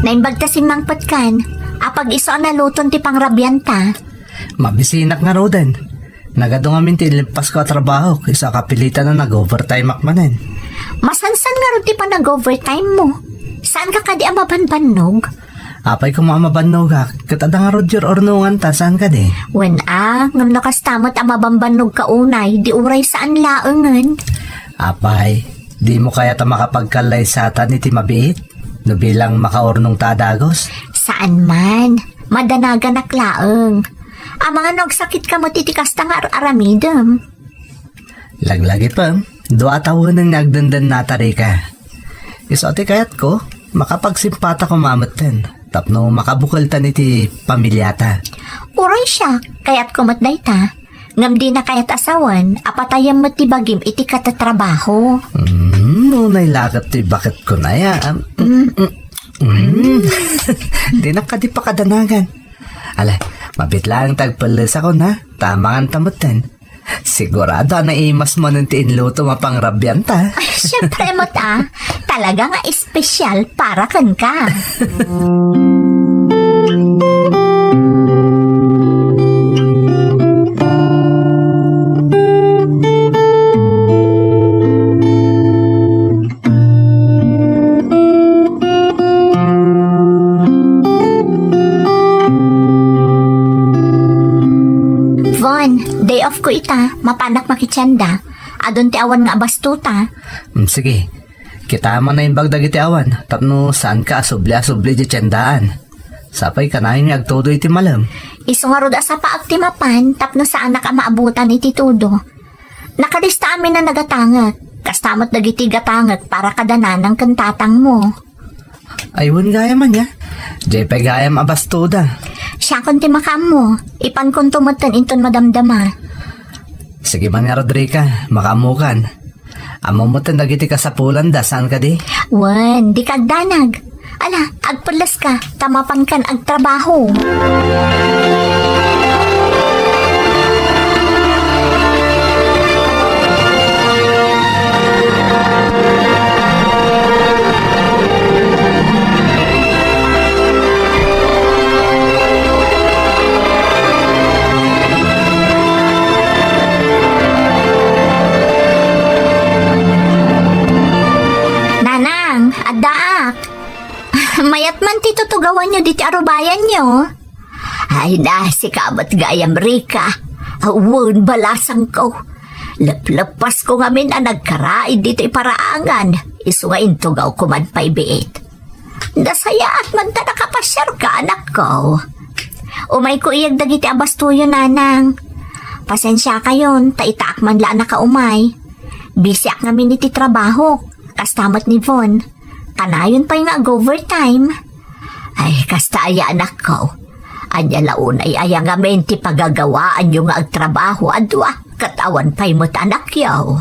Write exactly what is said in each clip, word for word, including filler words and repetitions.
Naimbag ta simmangpetkan. Apag isu a naluton ti pangrabianta. Mabisinak ngaruden. Nagadu ngamin ti ilimpas ko a trabaho, isu a kapilitan a nag-overtime ak manen. Masansan ngarud ti panag-overtime mo. Saan ka kadi a mabanbannog? Apay koma a mabannogak, ket adda ngarud ti urnongan ta, saan kadi? Wen a, ngem no kasta met a mabanbannog ka unay, di uray saan laengen. Apay, dimo kayat a makapagkallaysatan iti mabiit? No bilang makaurnong ta a dagus? Saan man. Madanaganak laeng. Amangan no agsakit ka met iti kasta nga ar-aramidem. Laglagipem, dua a taweneng nga agdendennata, Rika. Isu ti kayatko, makapagsimpata koma metten, tapno makabukeltan iti pamiliata. Uray siak, kayatko met dayta. Ngem dina kayat a sawen a patayem met ti bagim iti katatrabaho. Mm, unay la ket ti baketko nay a. Mm, mm, mm. Dinak kadi pakadanagan. Ala, mabiit laeng ta agpellesakon, ha? Ta amangan ta metten. Sigurado a naimas manen ti inlutom a pangrabianta. Ay, syempre met a. Talaga nga espesyal para kenka. Von, day off ko ita, mapanak makitienda. Adun ti awan nga abastuta. Mm, sige. Kita man naimbag dagiti awan, tapno saanka a subli a subli di tiendaan. Sapay kanayon nga agtudo iti malem. Isu ngarud a sapaak ti mapan, tapno saanak a maabutan iti tudo. Nakalista amin a nagatangek. Kasta met dagiti gatangek para kada nanang ken tatangmo. Ay, wen gayam ania. Diay pay gayam a bastoda. Siakon ti makaammo. Ipankonto metten inton madamdama. Sige man nga, Rodriga, makaammokan. Ammom metten dagiti kasapulanda, saan kadi? Wen, di ka agdanag. Ala, agpelleska, ta mapankan agtrabaho. Nanang, addaak. Mayat man ti tutugawanyo diti arubayanyo. Ay, nasika met gayam, Rika. Awan balasangko. Lepleppasko ngamin a nagkaraid ditoy paraangan, isu nga intugawko man pay biit. Nasayaat man ta nakapasiarka, anakko. Umayko iyag dagiti abastoyo, nanang. Pasensiakayon, ta itaak man la a nakaumay. Bisiak ngamin iti trabaho, kasta met ni Von. Kanayon pay nga ag-overtime. Ay, kasta aya, anakko. Ania la unay aya ngamin ti pagagawaanyo nga agtrabaho a dua, ket awan pay met anakyo?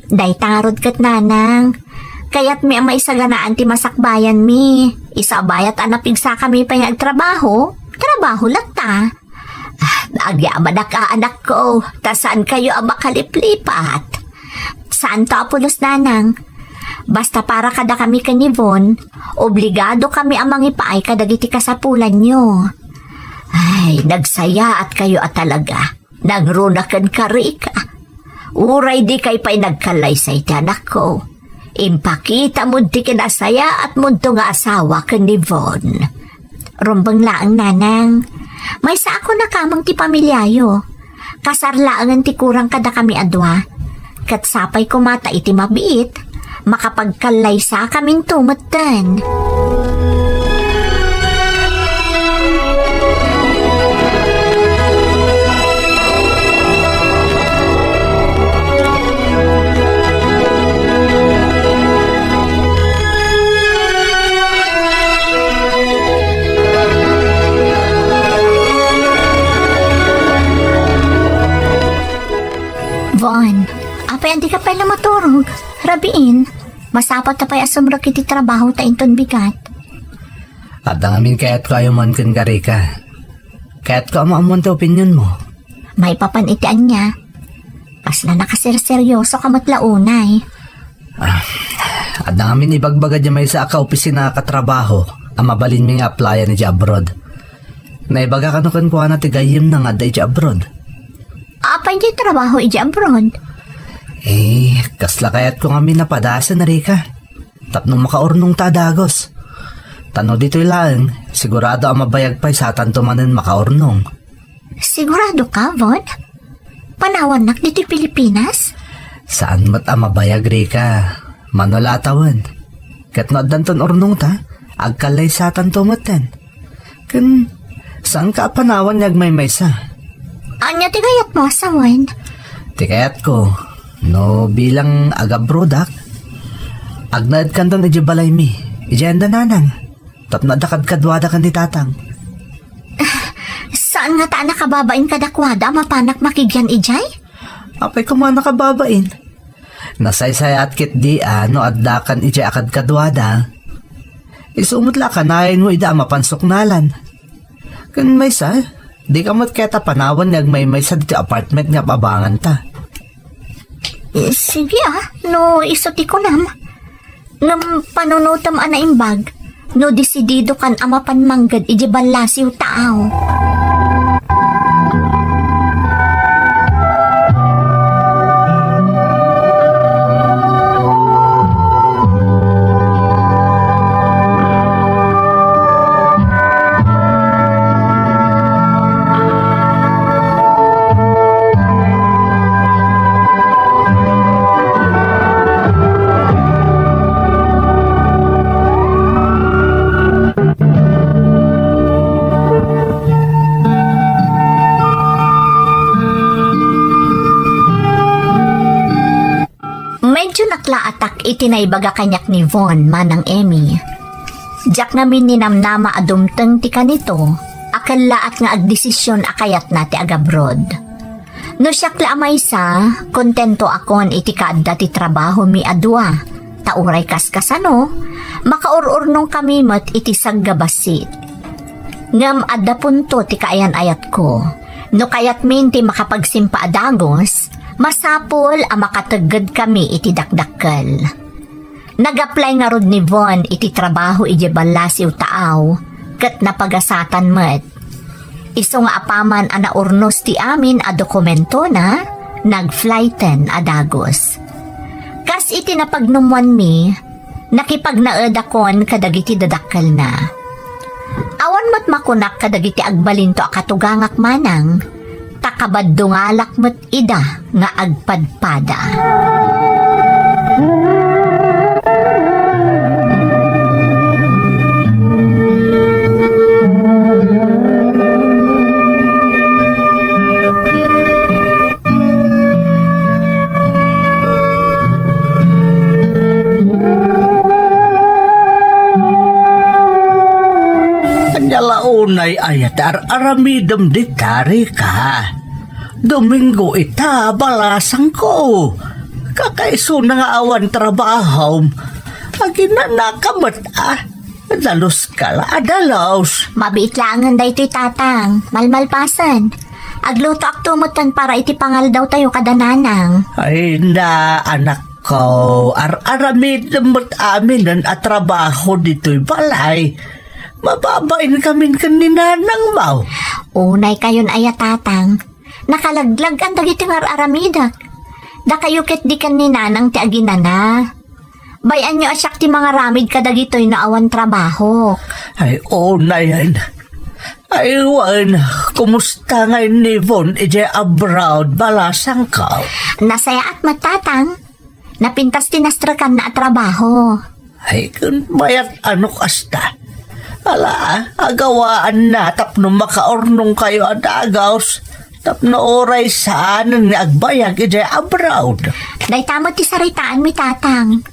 Dayta ngarud ket, nanang. Kayatmi a maisaganaan ti masakbayanmi. Isu a bayat a napigsakami pay nga agtrabaho, trabaho latta. Ah, agyamanak a, anakko, ta saankayo a makaliplipat. Saanto a pulos, nanang. Basta para kadakami ken ni Von, obligado kami a mangipaay kadagiti kasapulanyo. Ay, nagsayaatkayo a talaga. Nangruna kenka, Rika. Uray dikay pay nagkallaysay ti anakko, impakitamo ti kinasayaatmonto nga asawa ken ni Von. Rumbeng laeng, nanang. Maysaak a nakameng ti pamiliayo. Kasar laengen ti kurang kadakami a dua. Ket sapay koma ta iti mabiit, makapagkallaysakaminto metten. Von, apay a dika pay la maturog? Rabiin, masapul ta pay a sumrek iti trabaho ta inton bigat. Adda ngamin kayatko a ayuman kenka, Rika. Kayatko a maammoan ti opinionmo. Maipapan iti ania? Kasla nakaserseryoso ka met la unay. Ah, adda ngamin ibagbaga diay maysa a kaopisina a katrabaho. a mabalinmi nga applyan idiay abroad. Naibaga kano kenkuana ti gayyemna nga adda idiay abroad. Apay ti trabaho idiay abroad? Eh, kasla kayatko ngamin a padasen, Rika. Tapno makaurnongta a dagus. Ta no ditoy laeng, sigurado a mabayag pay satanto manen makaurnong. Sigurado ka, Von? Panawannak ditoy Pilipinas? Saan met a mabayag, Rika. Mano la a tawen. Ket no addanton urnongta, agkallaysatanto metten. Ken, saanka a panawan nga agmaymaysa? Ania ti kayatmo a sawen? Ti kayatko, no bilang agabroadak, agnaedkanton idiay balaymi, idiay anda nanang. Tapno adda kadkaduada ken ni tatang. Saan ngata a nakababain kadakuada a mapanak makigian idiay? Apay koma a nakababain? Nasaysayaat ketdi a no addakan idiay a kadkaduada. Isu met la a kanayon mo ida a mapan suknalan. Ken maysa, dika met kayat a panawan nga agmaymaysa ditoy apartment nga ababanganta. Eh, sige a, no isu ti kunam. Ngem panunotem a naimbag, no desididokan a mapan mangged idiay ballasiw taaw. Medyo naklaatak iti naibaga kaniak ni Von, Manang Emmy. Diak ngamin ninamnama a dumteng ti kanito, a kellaat nga agdesisyon a kayatna ti agabroad. No siak la a maysa, kontento akon iti kaadda ti trabahomi a dua, ta uray kaskasano, makaur-urnongkami met iti saggabassit. Ngem adda punto ti kaayan-ayatko. No kayatmin ti makapagsimpa a dagus, masapul a makateggedkami iti dakdakkel. Nag-apply ngarud ni Von iti trabaho idiay ballasiw taaw, ket napagasatan met. Isu nga apaman a naurnos ti amin a dokumentona, nag-flighten a dagus. Kas iti napagnumoanmi, nakipagnaedakon kadagiti dadakkelna. Awan met makunak kadagiti agbalinto a katugangak manang, ta kabaddungalak met ida nga agpadpada. Ania la unay aya ti ar-aramidem dita, Rika? Domingo ita, balasangko. Kakaisuna nga awan trabahom. Aginanaka met, a? Daluska la a dalus. Mabiit laengen daytoy, Tatang. Malmalpasen. Aglutoakto metten para iti pangaldawtayo kada nanang. Ay na, anakko. Ar-aramidem met aminen a trabaho ditoy balay. Mababainkamin ken ni nanangmo. Unaykayon aya, Tatang. Nakalaglag-an dagiti ngar-aramidek. Dakayo ketdi ken ni nanang ti aginana. Bay-anyo a siak ti mangaramid kadagitoy no awan trabaho. Ay, unayen. Ay, wen, kumusta ngay ni Von idiay abroad, balasangko? Nasayaat met, Tatang. Napintas ti nastrekanna a trabaho. Ay, ken mayat a no kasta. Ala, agawaanna tapno makaurnongkayo a dagus, tapno uray saanen nga agbayag idiay abroad. Dayta met ti saritaanmi, Tatang.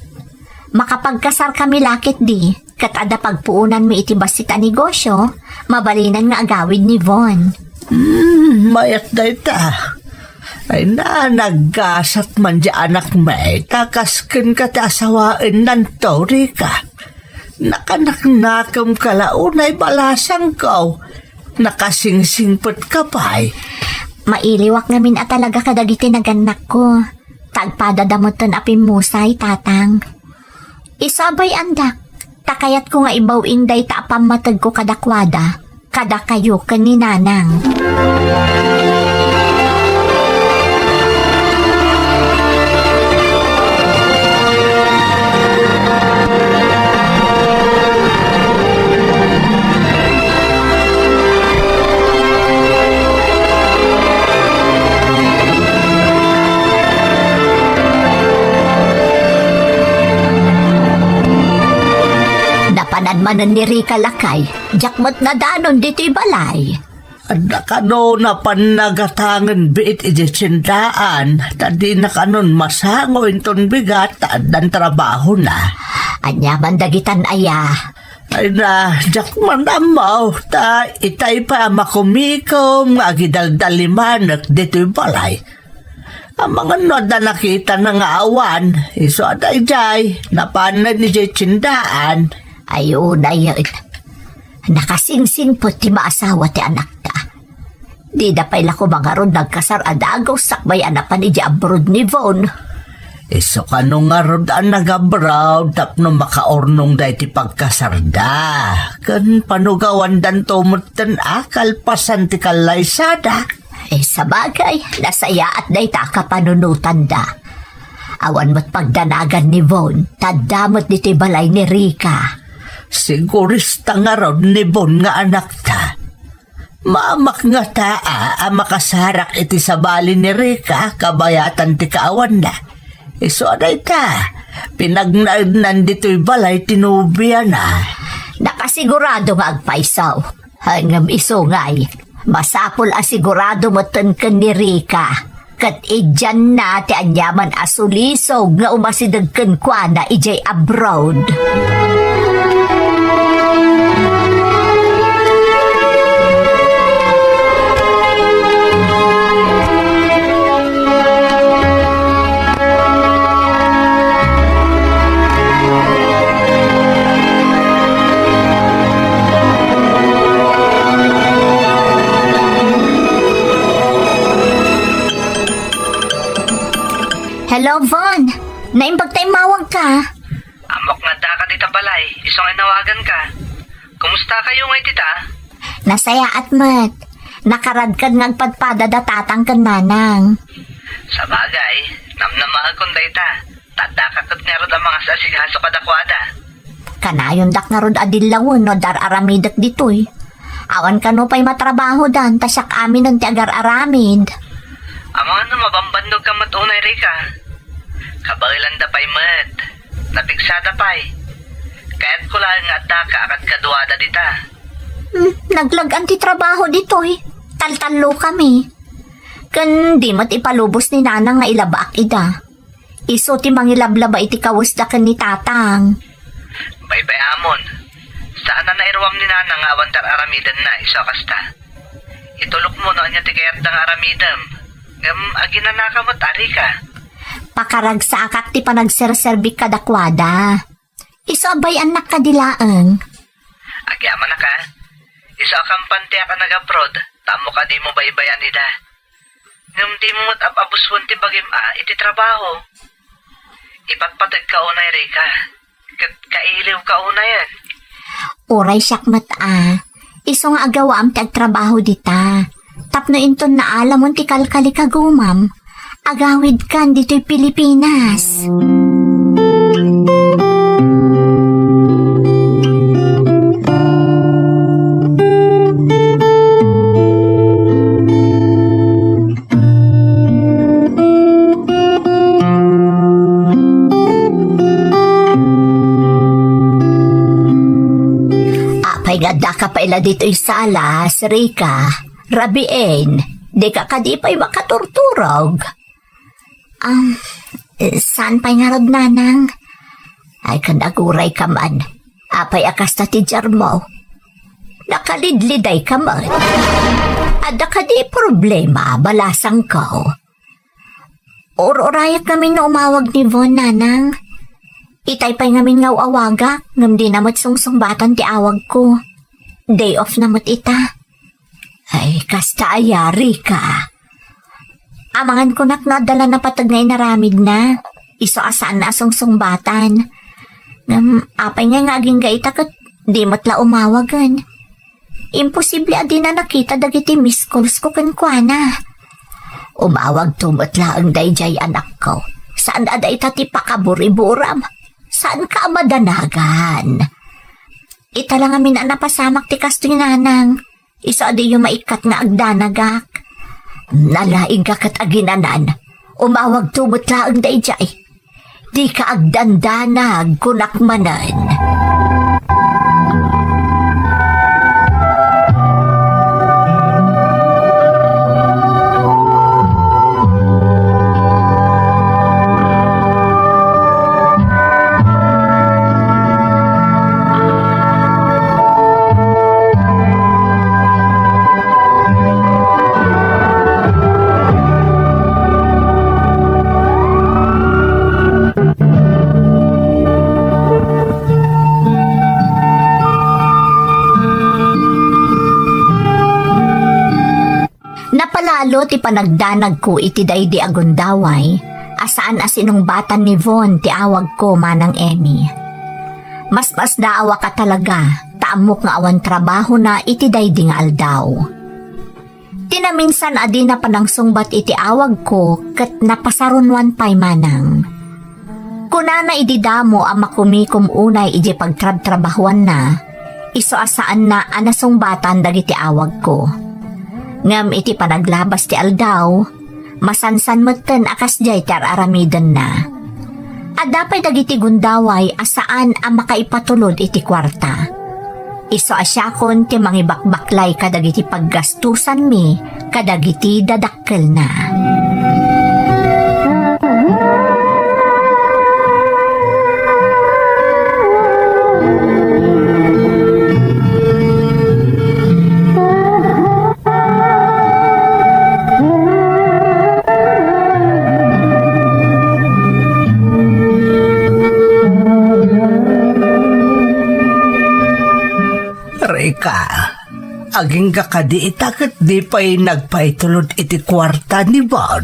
Makapagkasarkami la ketdi, ket adda pagpuonanmi iti bassit a negosio, mabalinen nga agawid ni Von. Hmm, mayat dayta. Ay, na, naggasat man di anakmi, ta kas kenka ti asawaennanto, Rika. Nakanaknakemka la unay, balasangko. Nakasingsingpetka pay. Mailiwak ngamin a talaga kadagiti nagannakko. Ta agpadada metten a pimmusay, Tatang. Isu a bay-andak, Ta kayatko nga ibaw-in dayta a pammategko kadakuada, kadakayo ken ni Nanang. Napanan manen ni Rica, lakay, diak met nadanon ditoy balay. Adda kano napan nagatangen biit idiay tiendaan, ta dina kanon masango inton bigat ta addan trabahona. Ania man dagitan aya? Ay na, diak man ammo, ta itay pay a makumikom nga agidaldalimanek ditoy balay. Amangan no adda nakitana nga awan, isu a daydiay, napanen idiay tiendaan. Ay, unay, nakasingsingpet ti maasawa ti anakta. Dida pay la koma ngarud nagkasar a dagus sakbay a napan idiay abroad ni Von. Isu kano ngarud a nag-abroad tapno makaurnong daytoy pagkasarda, ken panugawandanto metten a kalpasan ti kallaysada. Eh, sabagay, nasayaat dayta a kapanunotanda. Awan met pagdanagan ni Von, ta adda met ditoy balay ni Rica. Sigurista ngarud ni Von nga anakta. Maamak ngata a makasarak iti sabali ni Rica kabayatan ti kaawanna. Isu a dayta, pinagnaednan ditoy balay ti nobiana. Nakasigurado nga agpayso. Ngem isu ngay, masapul a sigurado metten ken ni Rica. Ket idianna ti aniaman a sulisog nga umasideg kenkuana idiay abroad. Hello, Von. Naimbag ta immawagka. Ammok nga addaka dita balay, isu nga inawaganka. Kumusta kayo ngay dita? Nasayaat met. Nakaradkad nga agpadpada da tatang ken nanang. Sabagay, namnamaekon dayta. Ta addaka ket ngarud a mangasasikaso kadakuada. Kanayondak ngarud a dillawen no dar-aramidek ditoy. Awan kano pay matrabahodan ta siak aminen ti agar-aramid. Amangan no mabambannogka met unay, Rica. Kabaelanda pay met. Napigsada pay. Kayatko laeng nga addaka a kadkaduada dita. Hmm, naglag-an ti trabaho ditoy. Taltallokami. Ken di met ipalubos ni nanang nga ilabaak ida. Isu ti mangilablaba iti kawesda ken ni tatang. Baybay-amon. Saan a nairuam ni nanang nga awan dar-aramidenna isu a kasta. Itulokmo no ania ti kayatda nga aramidem. Ngem aginanaka met, Rica. Pakaragsakak ti panagserserbik kadakuada. Isu a bay-annak kadi laeng. Agyamanak a. Isu a kampantiak a nag-abroad, ta ammok a dimo baybayan ida. Ngem dimo met ab-abusuen ti bagim a iti trabaho. Ipatpategka unay, Rica, ket kailiwka unayen. Uray siak met a, isu nga agawaam ti agtrabaho dita. Tapno inton naalamon ti kalkalikagumam, agawidkan ditoy Pilipinas. Apay nga addaka pay la ditoy sala, Rica? Rabiin, dika kadi pay makaturturog? Ah, saan pay ngarud, nanang? Ay, ken agurayka man. Apay a kasta ti diarmo? Nakalidlidayka man. Adda kadi problema, balasangko? Ur-urayak ngamin no umawag ni Von, nanang. Itay pay ngamin nga aw-awagak, ngem dina met sungsungbatan ti awagko. Day off na met ita. Ay, kasta aya, Rica. Amangan kunak no adda la napateg nga inaramidna. Isu a saan a sungsungbatan. Ngem apay ngay nga agingga ita ket di met la umawagen? Imposible a dina nakita dagiti miss calls ko kenkuana. Umawagto met laeng daydiay, anakko. Saan a dayta ti pakaburiburam. Saanka a madanagan. Ita la ngamin a napasamak ti kastoy, nanang. Isu a diyo maikkat nga agdanagak. Nalaingka ket aginanan. Umawagto met laeng daydiay. Dika agdandanag, kunak manen. Napalalo ti panagdanagko iti daydi a gundaway a saan a sinungbatan ni Von ti awagko, Manang Emmy. Masmasdaawak a talaga ta ammok nga awan trabahona iti daydi nga aldaw. Ti naminsan a dina panangsungbat iti awagko ket napasarunoan pay, manang. Kunana idi damo a makumikom unay idiay pagtrabtrabahoanna, isu a saanna a nasungbatan dagiti awagko. Ngem iti panaglabas ti aldaw, masansan metten a kasdiay ti ar-aramidenna. Adda pay dagiti gundaway a saan a makaipatulod iti kuarta. Isu a siakon ti mangibakbaklay kadagiti paggastusanmi kadagiti dadakkelna. Rika, agingga kadi ita ket di pay nagpaitulod iti kuarta ni Bon?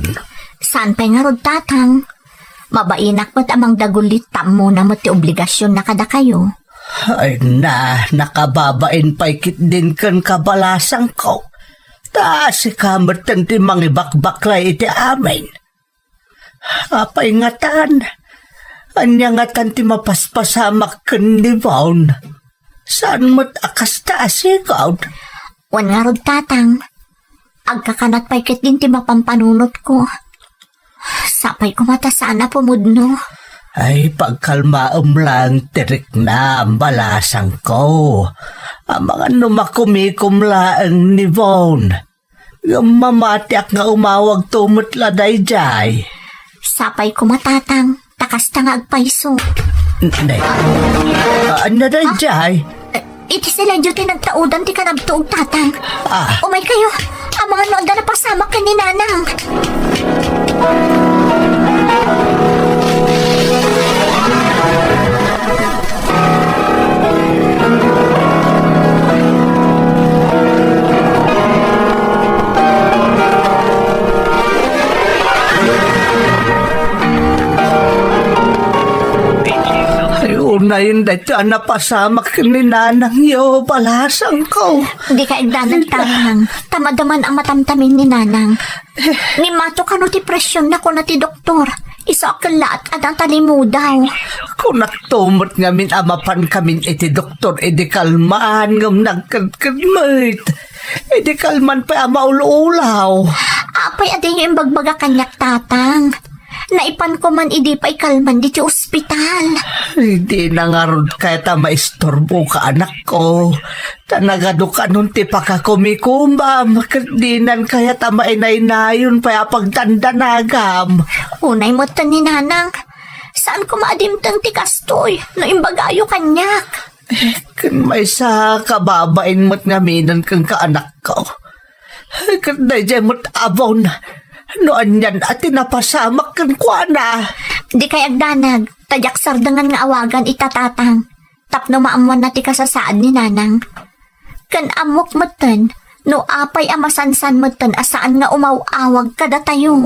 Saan pay ngarud, Tatang? Mabainak met a mangdagullit ta ammona met ti obligasionna kadakayo. Ay na, nakababain pay ketdin ken kabalasangko. Ta sika metten ti mangibakbaklay iti amin. Apay ngatan? Ania ngatan ti mapaspasamak ken ni Von? Saan met a kasta a sigud? Wen ngarud, Tatang. Agkakana't pay ketdin ti mapampanunotko. Sapay koma ta saan a pumudno. Ay, pagkalmaem laeng ti riknam, balasangko. Amangan no makumikom laeng ni Von. Ngem mamatiak nga umawagto met la daydiay. Sapay koma, Tatang, ta kasta nga agpayso. N-, ne. Ah, ania daydiay? Eh, iti silencio ti nagtaudan ti kanabtuog, Tatang. Ah. Umaykayo. Amangan no adda napasamak ken ni Nanang. Ay, unayen daytoy a napasamak ken ni Nanangyo, balasangko. Dika agdanag, Tatang. Ta madama a matamtamin ni Nanang. Ngem mato kano ti presionna, kuna ti doktor. Isu a kellaat a natalimudaw. Kunakto met ngamin a mapankamin iti doktor idi kalman ngem nagkedked met. Idi kalman pay a maul-ulaw. Apay a diyo imbagbaga kaniak, Tatang? Naipanko man idi pay kalman ditoy ospital. Dina ngarud kayat a maisturboka, anakko. Ta nagadu kanon ti pakakumikomam, ket dinan kayat a mainaynayon pay a pagdandanagam. Unay metten ni Nanang, saan koma a dimteng ti kastoy no imbagayo kaniak. Eh, ken maysa kababain met ngaminen kenka, anakko. Eh, ket daydiay met a Bon, no anian a ti napasamak kenkuana. Dikay agdanag, ta diak sardengan nga awagan ita, Tatang. Tapno maammoanna ti kasasaad ni Nanang. Ken ammok metten no apay a masansan metten a saan nga umaw-awag kadatayo.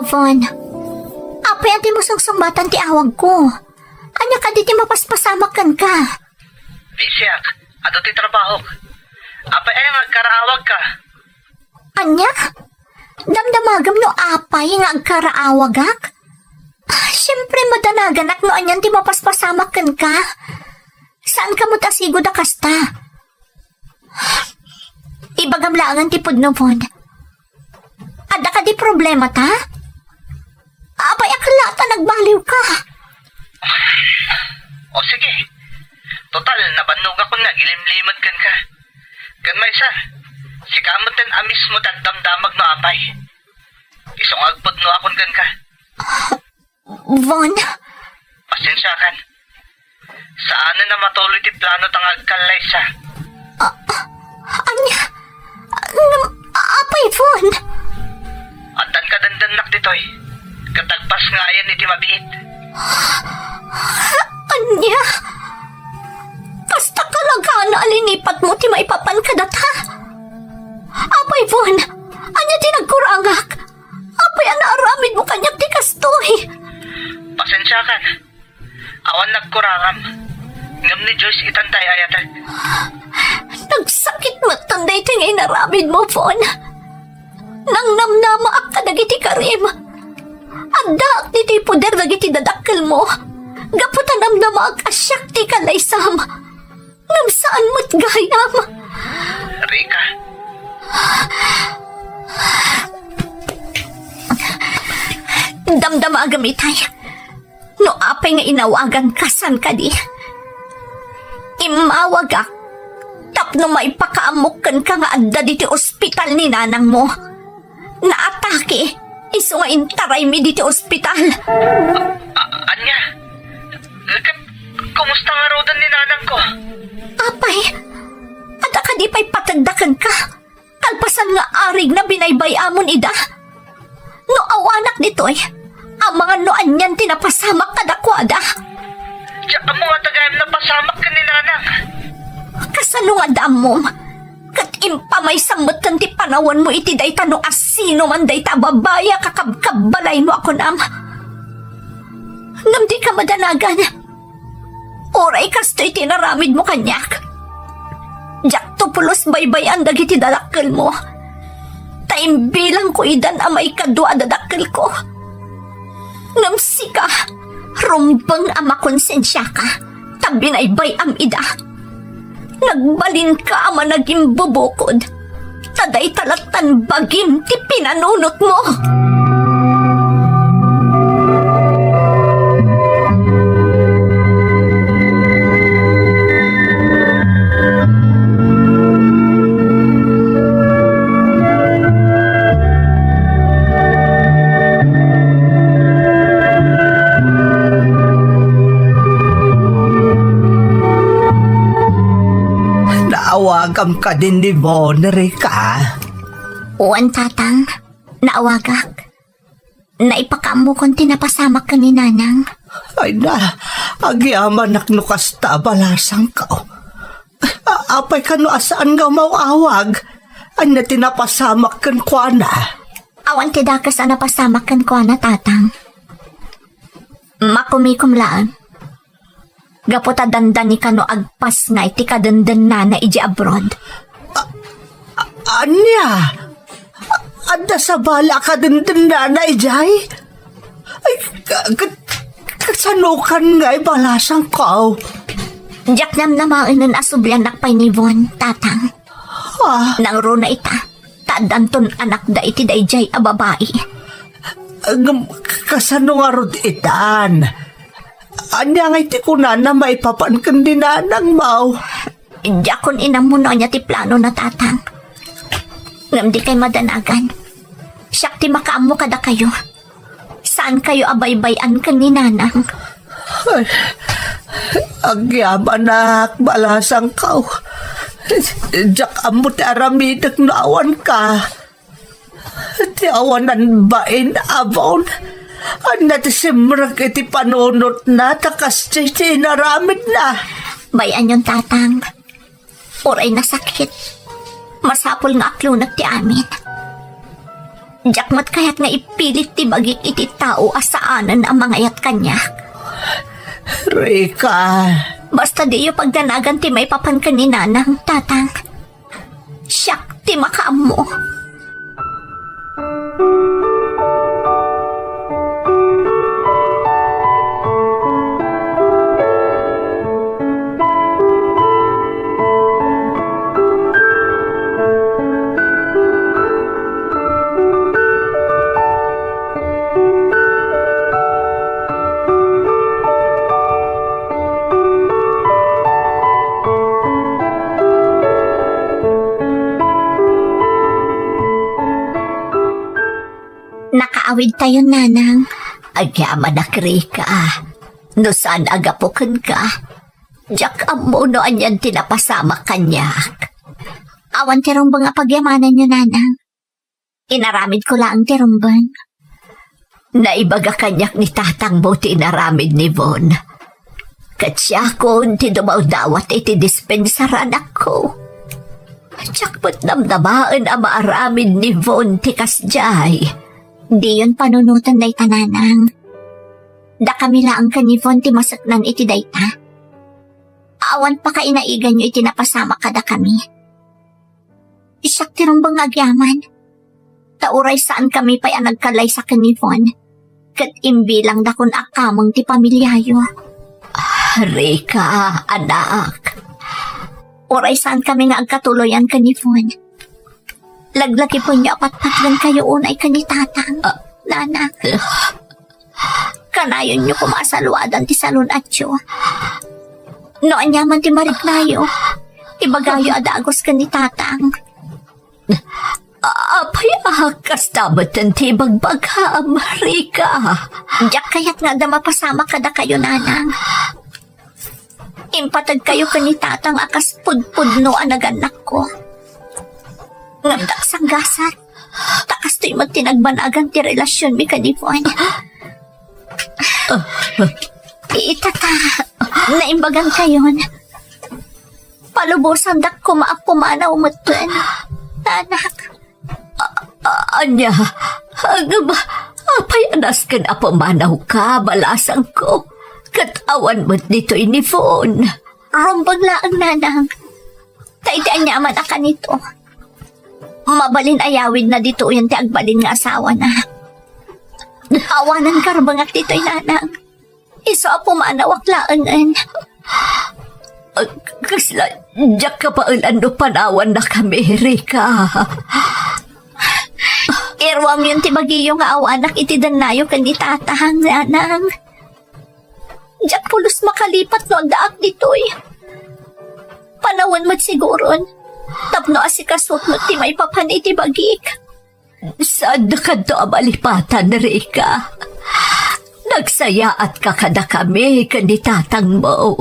Von, apay a dimo sungsungbatan ti awagko? Ania kadi ti mapaspasamak kenka? Bisiak, adu ti trabahok. Apay aya nga agkaraawagka? Ania? Damdamagam no apay nga agkaraawagak? Ah, siempre, madanaganak no anian ti mapaspasamak kenka. Saan kamo ta sigud a kasta? Ibagam laengen ti pudno, Von. Adda kadi problemata? Apay a kalla ta nagbaliwka? O sige. Total, nabannogakon nga agilimlimed kenka. Ken maysa, sika metten a mismo ti agdamdamag no apay. Isu nga agpudnoakon kenka. Von? Pasensiakan. Saanen a matuloy ti plano ta nga agkallaysa. Ah, ania? Ngem, apay, Von? Addan kadendennak ditoy. Ket agpasngayen iti mabiit. Ania? Kasta kalagana a linipatmo ti maipapan kadata? Apay, Von, ania ti nagkurangak? Apay a naaramidmo kaniak ti kastoy? Pasensiakan. Awan nagkurangam. Ngem ni Joyce itan ti ay-ayatek. Nagsakit metten daytoy nga inaramidmo, Von. Nangnamnamaak kadagiti karim. Addaak ditoy poder dagiti dadakkelmo. Gapu ta namnamaak a siak ti kalaysam. Ngem saan met gayam. Rika. Damdamagam itay. No apay nga inawaganka, saan kadi? Immawagak tapno maipakaammok kenka nga adda ditoy ospital ni nanangmo. Naatake, isu nga intaraymi ditoy ospital. A-, ania? Ket kumusta ngaruden ni nanangko? Apay, adda kadi pay pategda kenka? Kalpasan nga arigna binaybay-amon ida? No awanak ditoy, amangan no anian ti napasamak kadakuada. Diak ammo nga adda gayam napasamak ken ni nanang. Kasano nga adda ammom? Ket impamaysam metten ti panawanmo iti dayta no asino man dayta a babai a kakabkabbalaymo a kunam. Ngem dika madanagan. Uray kastoy ti inaramidmo kaniak. Diakto pulos baybay-an dagiti dadakkelmo. Ta imbilangko idan a maikadua a dadakkelko. Ngem sika, rumbeng a makonsensiaka, ta binaybay-am ida. Nagbalinka a managimbubukod, ta dayta lattan bagim ti pinanunotmo. Naawagam kadin ni Von, Rika? Wen, Tatang. Naawagak. Naipakaammokon ti napasamak ken ni Nanang. Ay na, agyamanak no kasta a balasangko. A-, apay kano a saan nga umaw-awag? Ania ti napasamak kenkuana? Awan ti dakes a napasamak kenkuana, Tatang. Makumikom laeng. Gapu ta dandani kano agpasngay ti kadendennana idiay abroad. A-, a-, ania? A-, adda sabali a kadendennana idiay? Ay, ka-, ka-, kasanokan nga ibalasangko? Diak namnamaenen a subliannak pay ni Von, Tatang. Ah. Nangruna ita, ta addanton anakda iti daydiay a babai. Ngem, kasano ngarud itan? Ania ngay ti kunana maipapan ken ni Nanang, maw? Diakon inammo no ania ti planona, Tatang. Ngem dikay madanagan. Siak ti makaammo kadakayo. Saankayo a baybay-an ken ni Nanang. Ay, agyamanak, balasangko. Diak ammo ti aramidek no awanka. Ti awanan bain, Avon. Ania ti simrek iti panunotna ta kasdiay ti inaramidna? Bay-anyon, Tatang. Uray nasakit, masapul nga aklonek ti amin. Diak met kayat nga ipilit ti bagik iti tao a saanen a mangayat kaniak. Rika. Basta diyo pagdanagan ti maipapan ken ni Nanang, Tatang. Siak ti makaammo. Nakaawidtayon, Nanang. Agyamanak, Rika. No saan a gapu kenka, diak ammo no anian ti napasamak kaniak. Awan ti rumbeng a pagyamananyo, Nanang. Inaramidko laeng ti rumbeng. Naibaga kaniak ni tatangmo ti inaramid ni Von. Ket siakon ti dumawdawat iti dispensar, anakko. Diak met namnamaen a maaramid ni Von ti kasdiay. Diyon panunoten dayta, Nanang. Dakami laeng ken ni Von ti maseknan iti dayta. Awan pakainaiganyo iti napasamak kadakami. Siak ti rumbeng nga agyaman. Ta uray saankami pay a nagkalaysa ken ni Von, ket imbilangdakon a kameng ti pamiliayo. Ah, Rika, anak. Uray saankami nga agkatuloyan ken ni Von, laglagipenyo a patpatgenkayo unay ken ni Tatang, Ah. Nanang. Kanayonyo koma a saluadan ti salun-atyo. No aniaman ti mariknayo, ibagayo a dagus ken ni Tatang. A-, apay a kasta metten ti ibagbagam, Rika? Diak kayat nga adda mapasamak kadakayo, Nanang. Impategkayo ken ni Tatang a kas pudpudno a nagannakko. Ngem diak sanggasat, ta kastoy met ti nagbanagan ti relasionmi ken ni Von. Itata, naimbagankayon. Palubosandak koma a pumanaw metten, anak. A-, a-, ania? Ngem, apay a nasken a pumanawka, balasangko? Ket awan met ditoy ni Von. Rumbeng laeng, Nanang. Ta idi aniaman a kanito, mabalin a yawidna ditoyen ti agbalin nga asawana. Awanen karbengak ditoy, Nanang. Isu a pumanawak laengen. Ag-, kasla, diak kabaelan no panawannakami, Rika. Iruamyon ti bagiyo nga awanak iti dennayo ken ni Tatang, Nanang. Diak pulos makalipat no addaak ditoy. Panawen met siguron, tapno asikasot met ti maipapan iti bagik. Saankato a malipatan, Rika. Nagsayaatka kadakami ken ni tatangmo.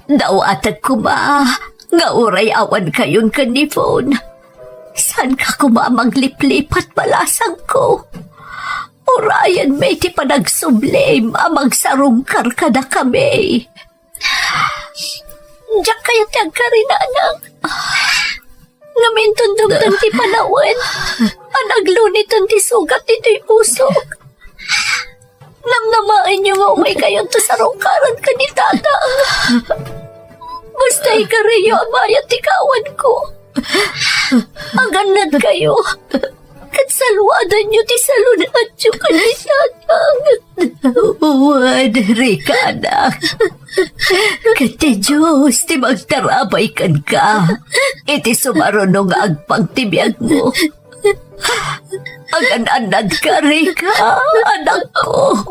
Dawatek koma nga uray awankayon ken ni Von, saanka koma a magliplipat, balasangko. Urayenmi ti panagsublim a mangsarungkar kadakami. Diak kayat ti agkari, Nanang. Ngem inton dumteng ti panawen a nagluniten ti sugat ditoy pusok, namnamaenyo nga umaykayonto sarungkaran ken ni Tatang. Basta ikariyo a bayat ti kawanko. Agannadkayo. Ket saluadanyo ti salun-atyo ken ni Tatang. Wen, Rika, anak. Ket ti Dios ti magtarabay kenka iti sumaruno nga agpang ti biagmo. Agan-annadka, Rika, anakko.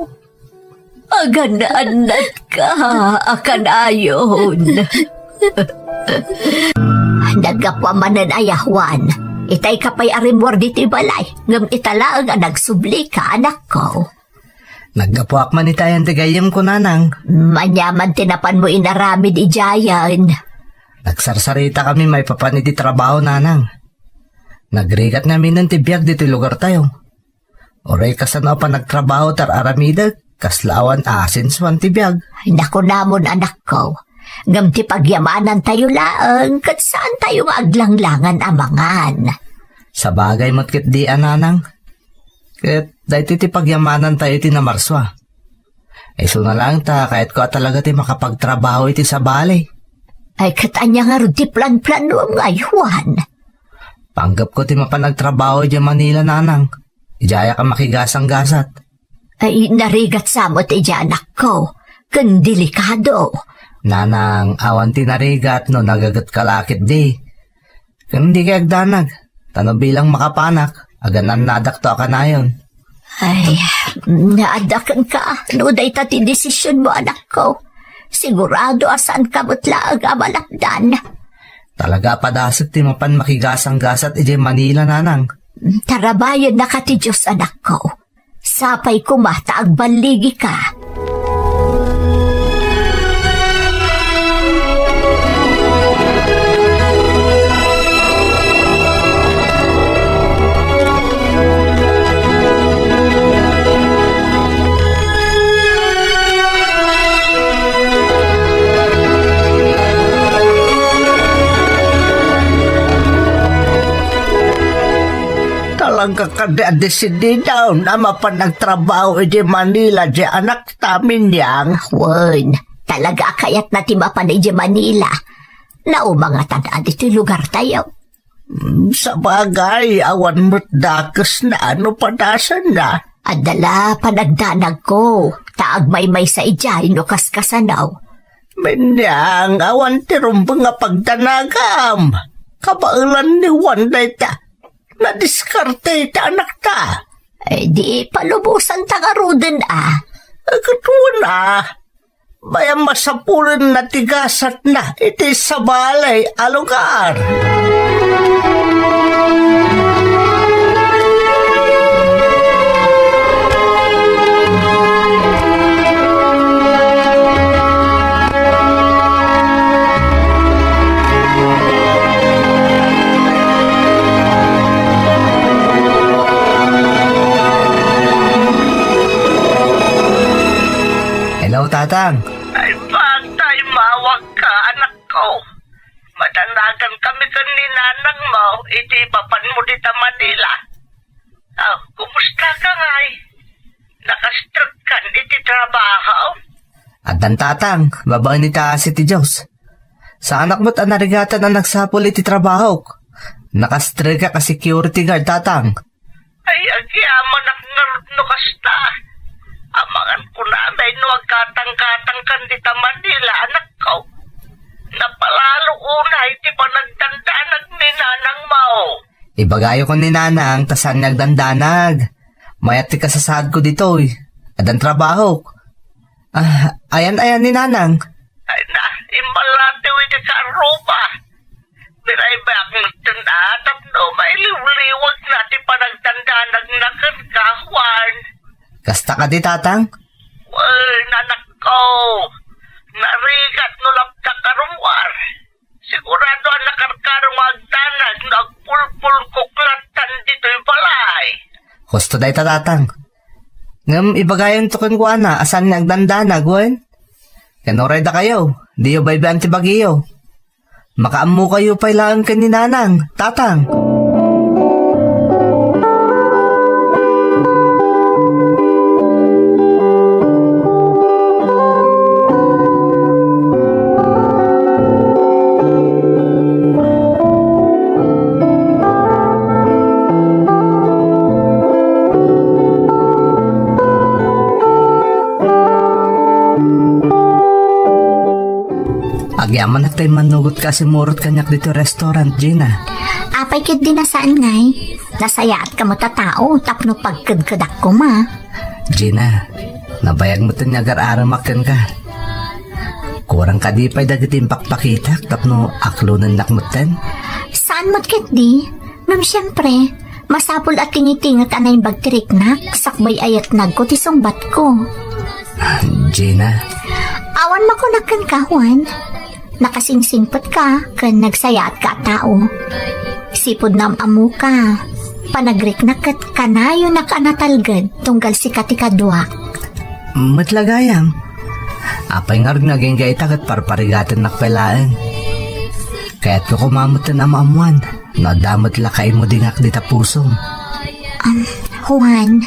Agan-annadka a kanayon. Naggapuam manen aya, Juan. Itayka pay a rimmuar ditoy balay, ngem ita laeng a nagsublika, anakko. Naggapuak man itayan ti gayyemko, Nanang. Aniaman ti napanmo inaramid idiayen? Nagsarsaritakami maipapan iti trabaho, Nanang. Nagrigat ngaminen ti biag ditoy lugartayo. Uray kasano a panagtrabaho ti ar-aramidek, kasla awan asensuan ti biag. Nakunamon, anakko, ngem ti pagyamanantayo laeng ket saantayo nga aglanglangan a mangan. Sabagay met ketdi a, nanang. Ket daytoy ti pagyamanantayo iti Namarsua. Isuna laeng ta kayatko a talaga ti makapagtrabaho iti sabali. Ay, ket ania ngarud ti planplanoam ngay, Juan? Panggepko ti mapan agtrabaho idiay Manila, nanang. Idiayak a makigasanggasat. Ay, narigat sa met idiay, anakko. Ken delikado. Nanang, awan ti narigat no nagagetka la ketdi. Ken dikay agdanag, ta no bilang makapanak, agan-annadakto a kanayon. Ay, naadda kenka no dayta ti desisionmo, anakko. Sigurado a saanka met laeng a malapdan. Talaga a padasek ti mapan makigasanggasat idiay Manila, nanang. Tarabayennaka ti Dios, anakko. Sapay koma ta agballigika. Talaga kadi a desididam a mapan agtrabaho iti Manila ti anakta, Minyang? Wen, talaga a kayatna ti mapan iti Manila. Naumangatan a ditoy lugartayo. Mm, sabagay, awan met dakesna no padasenna. Adda la panagdanagko, ta agmaymaysa idiay no kaskasano. Minyang, awan ti rumbeng a pagdanagam. Kabaelan ni Juan dayta. Nadiskarte ti anakta. Eh, di palubosanta ngaruden a. Eh, ket wen a. Bay-am a sapulenna ti gasatna iti sabali a lugar. Hello, Tatang. Ay, pagtaymawak ka, anak ko. Madanagan kami ken ni nanang mo iti mapanmo dita Manila. Ah, kumusta ka ngay? Nakastrek kan iti trabaho? Addan, Tatang, babaen iti asi ti Dios. Saanak met a narigatan a nagsapul iti trabahok. Nakastrekak a security guard, Tatang. Ay, agyamanak ngarud no kasta. Amangan ko na, no agkatangkatang kan dita Manila, anak ko. Napalalo unay ti panagdandanag ni nanang mo. Ibagayo ken ni nanang ta saan nga agdandanag. Mayat ti kasasaadko ditoy. Addan trabahok. Ah, ayan, ayan ni nanang. Ay na, imballatiw iti karruba. Biraybayak metten a tapno mailiwliwagna ti panagdandanagna kenka, Juan. Kasta kadi, Tatang? Wen, anakko. Narigat no laptak a rummuar. Sigurado a nakarkaro nga agdanag no agpulpulkok lattan ditoy balay. Husto dayta, Tatang. Ngem ibagayonto kenkuana a saan nga agdandanag, wen? Ken uray dakayo, diyo baybay-an ti bagiyo. Makaammokayo pay laeng ken ni nanang, Tatang. Agyamanak ta immannugotka a simurot kaniak ditoy restaurant, Gina. Apay ketdi a saan ngay? Nasayaatka met a tao tapno pagkedkedak koma. Gina, nabayag metten nga agar-aramak kenka. Kurang kadi pay dagiti impakpakitak tapno aklonennak metten? Saan met ketdi? Ngem siempre, masapul a tingitingek a naimbag ti riknak sakbay a yatnagko ti sungbatko. Gina. Awan makunak kenka, Juan. Nakasingsingpetka ken nagsayaatka a tao. Sipud naam-ammoka, panagriknak ket kanayonak a natalged tunggal sika ti kaduak. Met la gayam. Apay ngarud nga agingga ita ket parparigatennak pay laeng? Kayatko koma metten a maammoan. No adda met la kaimudingak dita pusom. Um, Juan.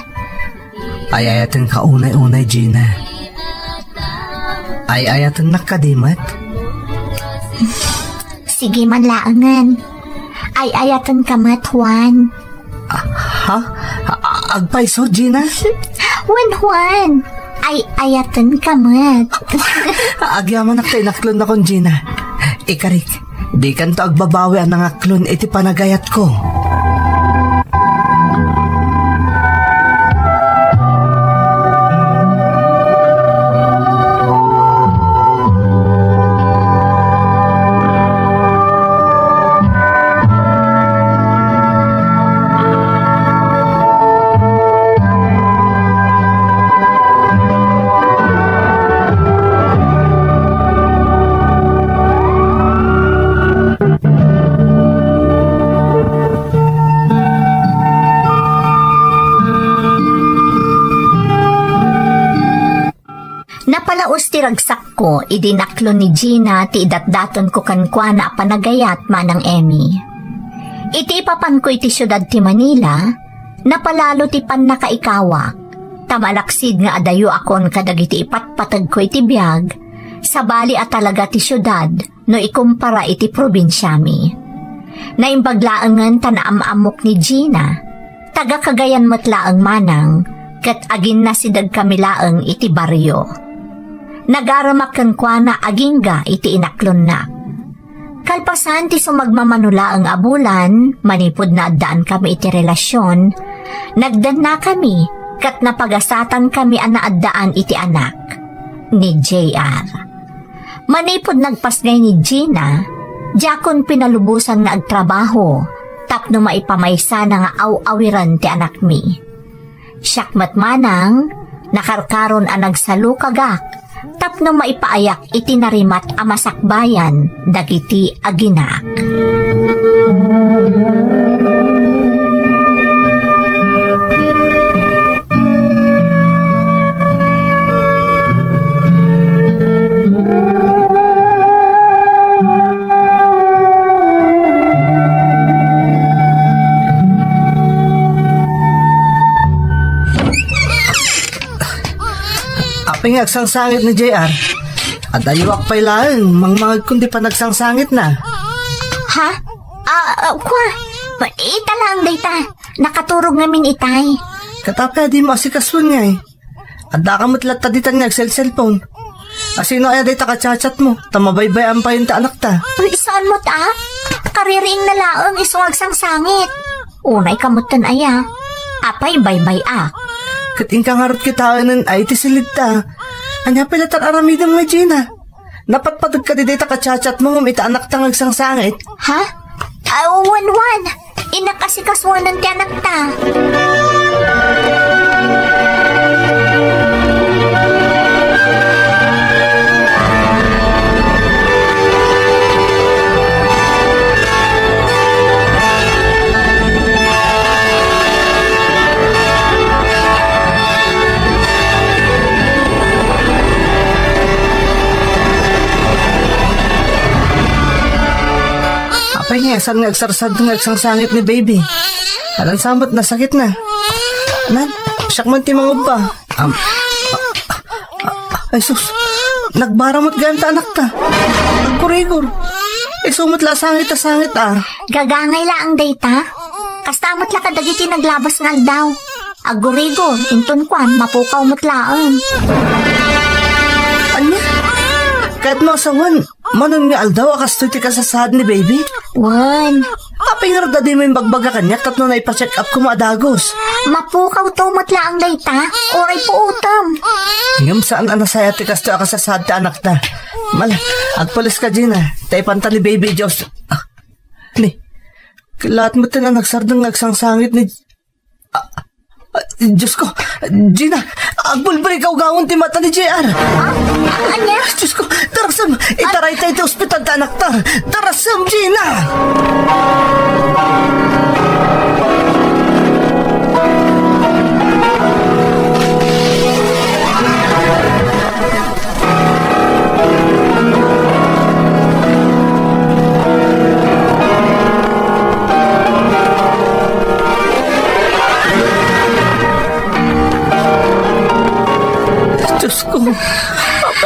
Ay-ayatenka unay-unay, Gina. Ay-ayatennak kadi met? Sige man laengen. Ay-ayatenka met, Juan. Ah, ha? A-, agpayso, Gina? Wen, Juan. Ay-ayatenka met. Agyamanak ta inaklonnakon, Gina. Ikarik, dikanto agbabawi a nangaklon iti panagayatko. Napalaos ti ragsakko idi naklon ni Gina ti idatdatonko kenkuana a panagayat, Manang Emmy. Iti ipapanko iti siudad ti Manila, napalalo ti pannakaikawak, ta malaksid nga adayoakon kadagiti ipatpategko iti biag, sabali a talaga ti siudad no ikumpara iti probinsiami. Naimbag laengen ta naam-ammok ni Gina. Taga Cagayan met laeng manang, ket aginnasidegkami laeng iti barrio. Nagaremak kenkuana agingga iti inaklonnak. Kalpasan ti sumagmamano laeng a bulan, manipud naaddaankami iti relasion, nagdennakami ket napagasatanmi a naaddaan iti anak, ni J R. Manipud nagpasngay ni Gina, diakon pinalubosan nga agtrabaho tapno maipamaysana nga aw-awiren ti anakmi. Siak met manang, nakarkaron a nagsalukagak tapno maipaayak iti narimat a masakbayan dagiti aginak. Apay nga agsangsangit ni J R? Adayoak pay laeng, mangmangegkon di panagsangsangitna. Ha? Ah, ah, kwa? Ita laeng dayta. Nakaturog ngamin itay. Ket apay a dimo asikasuan ngay? Addaka met latta ditan nga agselselpon. Asino aya dayta ka-chat-chat mo? Ta mabaybay-an payen ti anakta. Ay, saan met a? Kaririingna laeng isu nga agsangsangit. Unay ka metten aya. Apay baybay-ak? Ket inka ngarud kitaenen ay ti silidta. Ania pay latta aramidem nga Gina? Napatpateg kadi dayta ka-chat-chat mo ngem ita anakta nga agsangsangit? Ha? Ah, wen, wen. Innak asikasuanan ti anakta. Apay nga, saan nga agsarsardo nga agsangsangit ni baby? Alansa met nasakitna. Nan, siak man ti mangubba. Am, ay sus, nagbara met gayam ta anakta. Agkurigor. Isu met la a sangit a sangit a. Gagangay laeng dayta. Kasta met la kadagiti naglabas nga aldaw. Agkurigor, inton kuan, mapukaw met laeng. Ania? Ket no asawan, manon nga aldaw a kastoy ti kasasaad ni baby? Wen. Apay ngarud a dimo imbagbaga kaniak tapno naipa-check up koma a dagus? Mapukawto met laeng dayta, uray puotem. Ngem saan a nasayaat ti kastoy a kasasaad ti anakta. Mala, agpulis ka, Gina. Ta ipanta ni baby Diyos. Ah, ni, kalaat met ti nagsardeng nga agsangsangit ni Ah, ah, Diyos ko, Gina, agbulbuli kawkawan ti mata ni J R. Ah, ania? Diyos ko, darasem, itarayta iti ospital ti anakta. Darasem, Gina!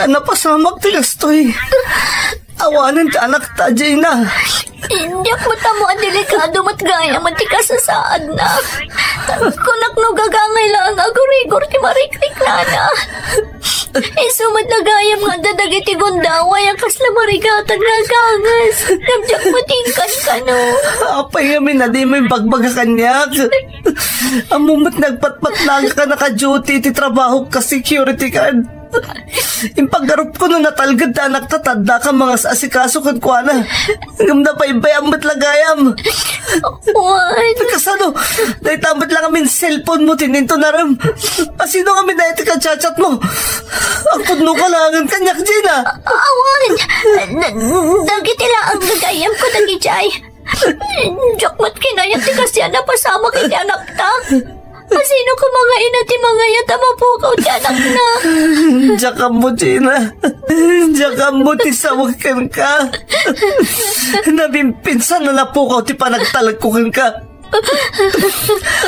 Napasamak ti kastoy. Awanen ti anakta, Gina. Diak met ammo a delikado met gayam ti kasasaadna. Kunak no gagangay laeng a agurigor ti marikriknana. Isu met a gayam nga adda dagiti gundaway a kasla marigatag nga aganges. Ngem diak met inkankano. Apay ngamin a dimo imbagbaga kaniak? Ammom met nagpatpatnagak a naka-duty iti trabahok a security guard. Impaggarupko no natalged ti anakta ta addaka mangas-asikaso kenkuana. Ngem nabaybay-am met la gayam. Wen. Kasano? Dayta met la ngamin cellphone mo ti inton arem. Asino ngamin dayta ti ka-chat-chat mo? Agpudno ka laengen kaniak, Gina. Awan. Da-, dagiti laeng gagayam ko dagiti ay. Diak met kinayat ti kasian a pasamak iti anakta. Asino koma nga ina ti mangayat a mapukaw ti anakna? Diak ammo, Gina. Diak ammo ti sawek kenka. Nabimpinsan a napukaw ti panagtalekko kenka.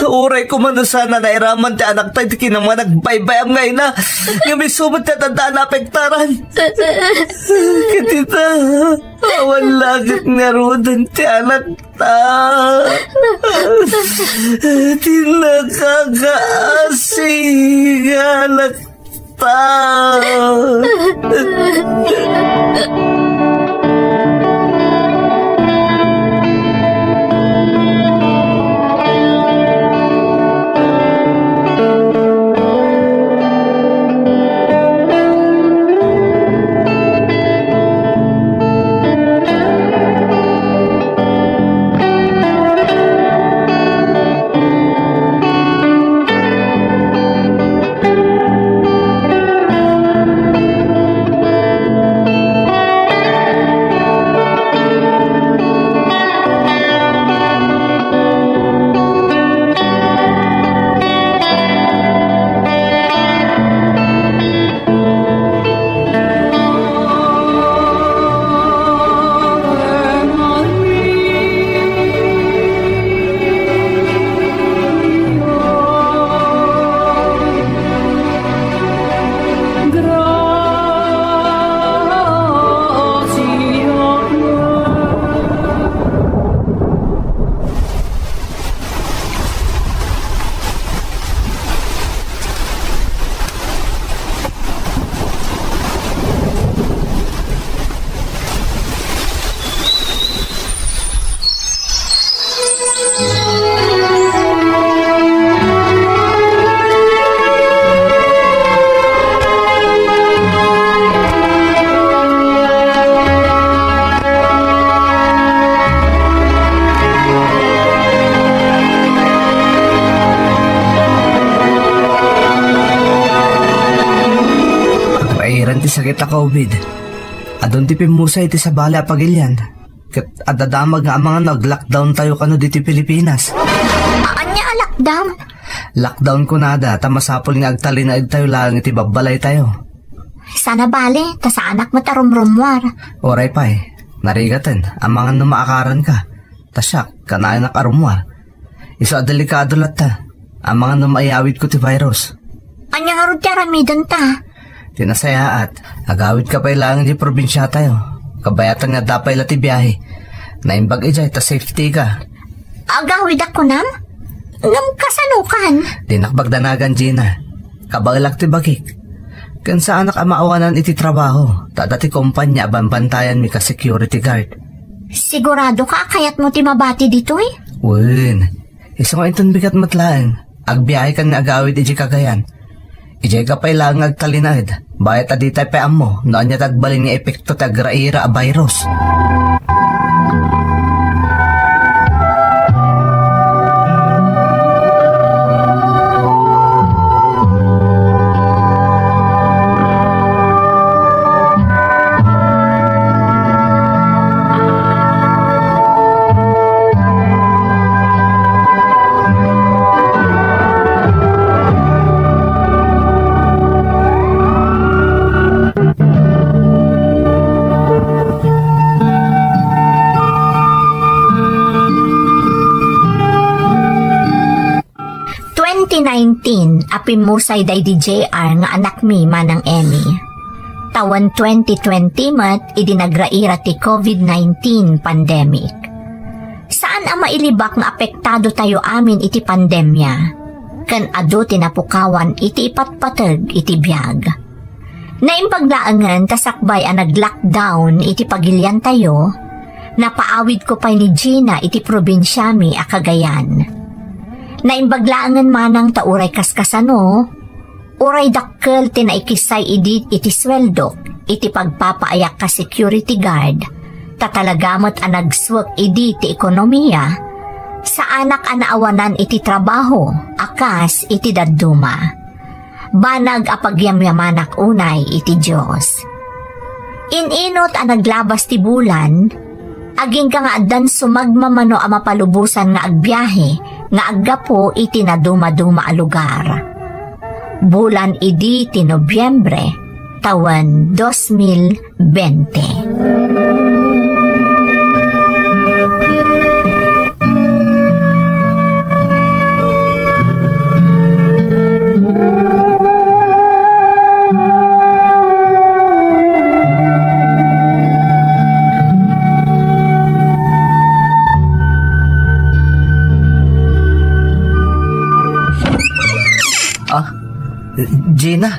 Uray koma no saan a nairaman ti anakta iti kinamnama nga agbaybay-am nga ina, ngem isu met ti adda a naapektaran. Ket ita, awan la ket ngaruden ti anakta. Ti nakakaasi nga anakta. Pagrairan ti sakit a COVID. Adun ti pimmusay iti sabali a pagilian. Ket adda damag nga amangan no ag-lockdown tayo kano ditoy Pilipinas. Ania a lockdown? Lockdown kunada ta masapul nga agtalinaedtayo laeng iti babbalaytayo. Sana bale, ta saanak met a rumrummuar. Uray pay, narigaten, amangan no maakaranka. Ta siak, kanayonak a rummuar. Isu a delikado latta. Amangan no maiyawidko ti virus. Ania ngarud ti aramidenta? Ti nasayaat, agawidka pay laeng idiay probinsiatayo. Kabayatan nga adda pay la ti biahe. Naimbag idiay ta safety ka. Agawidak kunam? Ngem kasanokan? Dinak pagdanagan, Gina. Kabaelak ti bagik. Ken saanak a maawanan iti trabaho, ta adda ti kompania a banbantayanmi ka security guard. Sigurado ka a kayatmo ti mabati ditoy? Wen. Isu nga inton bigat met laeng, agbiahekan nga agawid idiay Cagayan. Idiayka pay laeng nga agtalinaed, bayat a ditay pay ammo no ania ti agbalin nga epekto ti agraira a virus. Twenty nineteen a pimmusay daydi J R nga anakmi, Manang Emmy. Awan twenty twenty met idi nagraira ti covid nineteen pandemic. Saan a mailibak nga apektado tayo amin iti pandemia, ken adu ti napukawan iti ipatpateg iti biag. Naimbag laengen ta sakbay a nag-lockdown iti pagiliantayo, napaawidko pay ni Gina iti probinsiami a Cagayan. Naimbag laengen manang ta uray kaskasano, uray dakkel ti naikisay idi iti sueldok iti pagpapaayak ka security guard, ta talaga met a nagsuek idi ti ekonomia, saanak a naawanan iti trabaho a kas iti dadduma. Banag a pagyamyamanak unay iti Dios. In-inot a naglabas ti bulan, agingga nga addan sumagmamano a mapalubosan nga agbiahe nga aggapu iti nadumaduma a lugar. Bulan idi ti Nobiembre, tawen dos mil bente. Ah, Gina,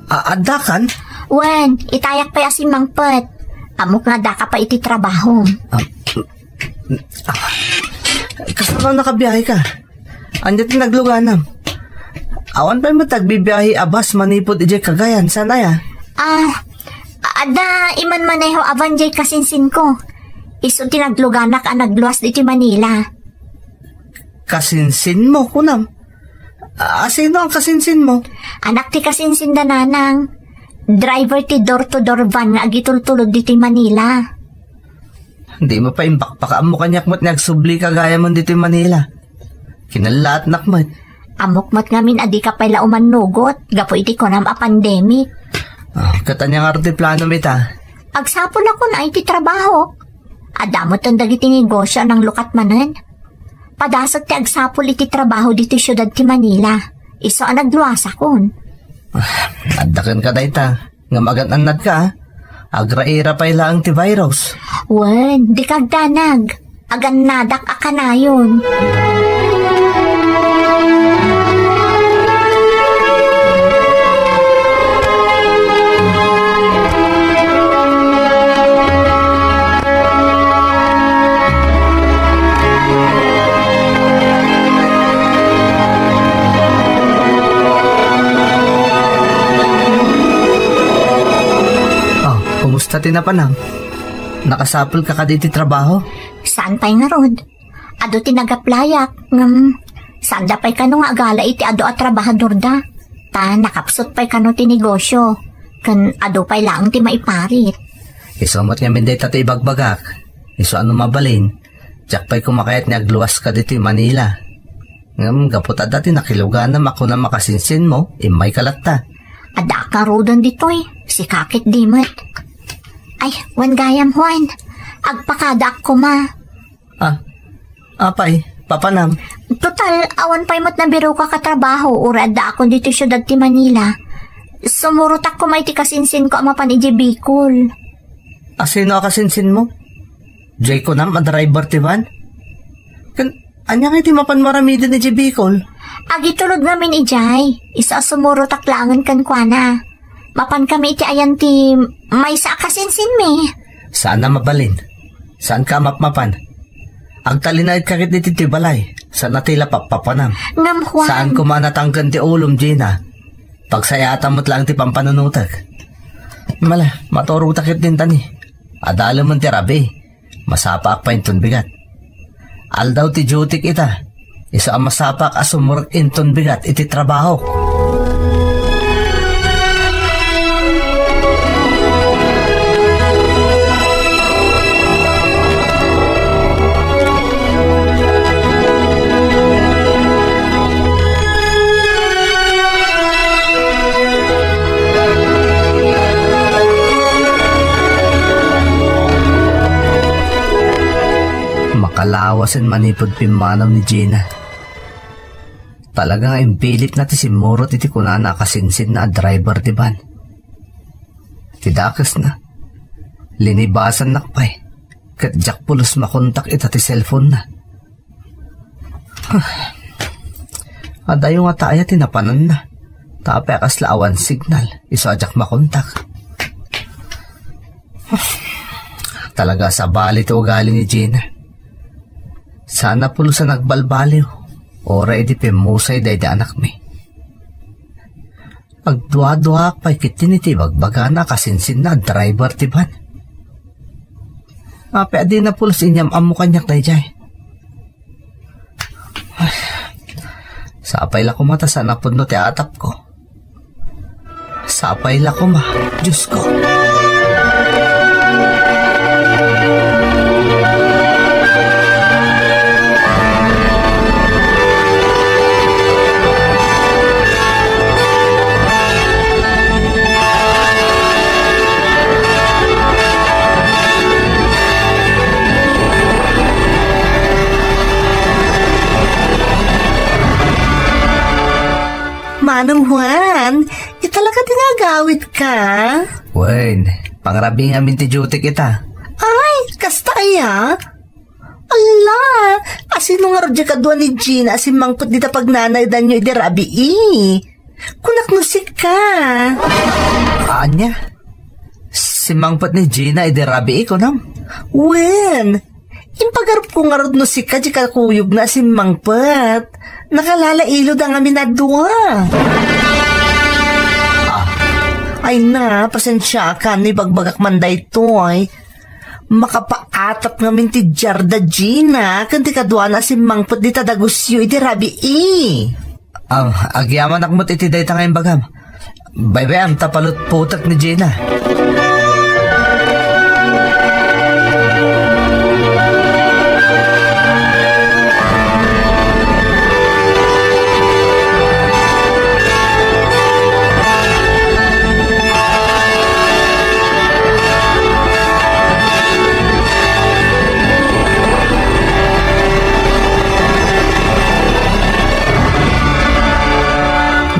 a- addakan? Wen, itayak pay a simmangpet. Ammok nga addaka pay iti trabaho. Ah, ah, kasano nakabiyahe ka? Ania ti nagluganam? Awan pay met agbibiyahe a bus manipud idiay Cagayan, saan aya? Ah, adda imanmaneho a van diay kasinsinko. Isu ti nagluganak a nagluas ditoy Manila. Kasinsinmo, kunam? Ah, sino ang kasinsinmo? Anak ti kasinsin da nanang. Driver ti door-to-door van nga agitultulod ditoy Manila. Dimo pay imbakbakaammo kaniak met nga agsubli ka gayam ditoy Manila. Kinallaatnak met. Ammok met ngamin a dika pay la umannugot gapu iti kunam a pandemic. Ah, ket ania ngarud ti planom ita? Agsapulakon a iti trabahok. Adda metten dagiti negosio a nanglukat manen. Padasek ti agsapul iti trabaho ditoy siudad ti Manila. Isu a nagluasakon. Ah, adda kenka dayta. Ngem agan-annadka, a. Agraira pay laeng ti virus. Wen, dika agdanag. Agannadak a kanayon. Oh, kumusta ti napanam? Nakasapulka kadi iti trabaho? Saan pay ngarud? Adu ti nagaplayak, ngem saanda pay kano nga agala iti adu a trabahadorda. Ta nakapsut pay kano ti negosio, ken adu pay laeng ti maiparit. Isu met ngamin dayta ti ibagbagak. Isu a no mabalin, diak pay koma kayat nga agluas kaditoy Manila. Ngem gapu ta adda ti nakiluganam a kunam a kasinsinmo, immayka latta. Adda a karuden ditoy, sika ket di met. Ay, wen gayam, Juan. Agpakadaak koma. Ah, apay, papanam? Total, awan pay met nabiruka ka trabaho, uray addaakon ditoy siudad ti Manila. Sumurotak koma iti kasinsinko a mapan idiay Bicol. A, sino a kasinsinmo? Diay kunam a driver ti van? Ken, ania nga iti mapan maramiden idiay Bicol? Agitulod ngamin idiay, isu a sumurotak laengen kenkuana. Mapankami iti ayan ti maysa a kasinsinmi. Saan a mabalin. Saanka a mapmapan. Agtalinaedka ket iti ti balay. Saan a ti la pappapanam. Ngem, Juan. Saan koma a natangken ti ulom, Gina. Pagsayatam met laeng ti pampanunotek. Mala, maturotak ket dintani. Adalemen ti rabii. Masapaak pay inton bigat. Aldaw ti dutyk ita. Isu a masapaak a sumurot inton bigat iti trabahok. Makalawasen manipud pimmanaw ni Gina. Talaga nga impilitna ti simmurot iti kunana a kasinsinna a driver ti van. Ti dakesna, linibasannak pay, ket diak pulos makontak ita ti cellphone-na. Adayo ngata aya ti napananna, ta apay a kasla awan signal, isu a diak makontak. Talaga a sabali ti ugali ni Gina. Saan a pulos a nagbalbaliw, uray idi pimmusay daydi anakmi. Agduaduaak pay ketdi iti ibagbagana a kasinsinna a driver ti van. Apay a dina pulos inyam-ammo kaniak daydiay? Ay, sapay la koma ta saan a pudno ti atapko. Sapay la koma, Diosko. Manong Juan, ita la kadi nga agawidka? Wen, pangrabii ngamin ti duty-k ita. Ay, kasta aya? Ala, asino ngarud diay kadua ni Gina a simmangpet dita pagnanaydanyo idi rabii? Kunak no sika. Ania? Simmangpet ni Gina idi rabii, kunam? Wen, impagarupko ngarud no sika diay kakuyogna a simmangpet. Nakalalailodda ngamin a dua. Ah. Ay na, pasensiakan no ibagbagak man daytoy. Makapaatap ngamin ti diarda Gina ken ti kaduana a simmangpet dita dagusyo idi rabii. Ah, agyamanak met iti dayta nga imbagam. Baybay-am ta palutpotek ni Gina.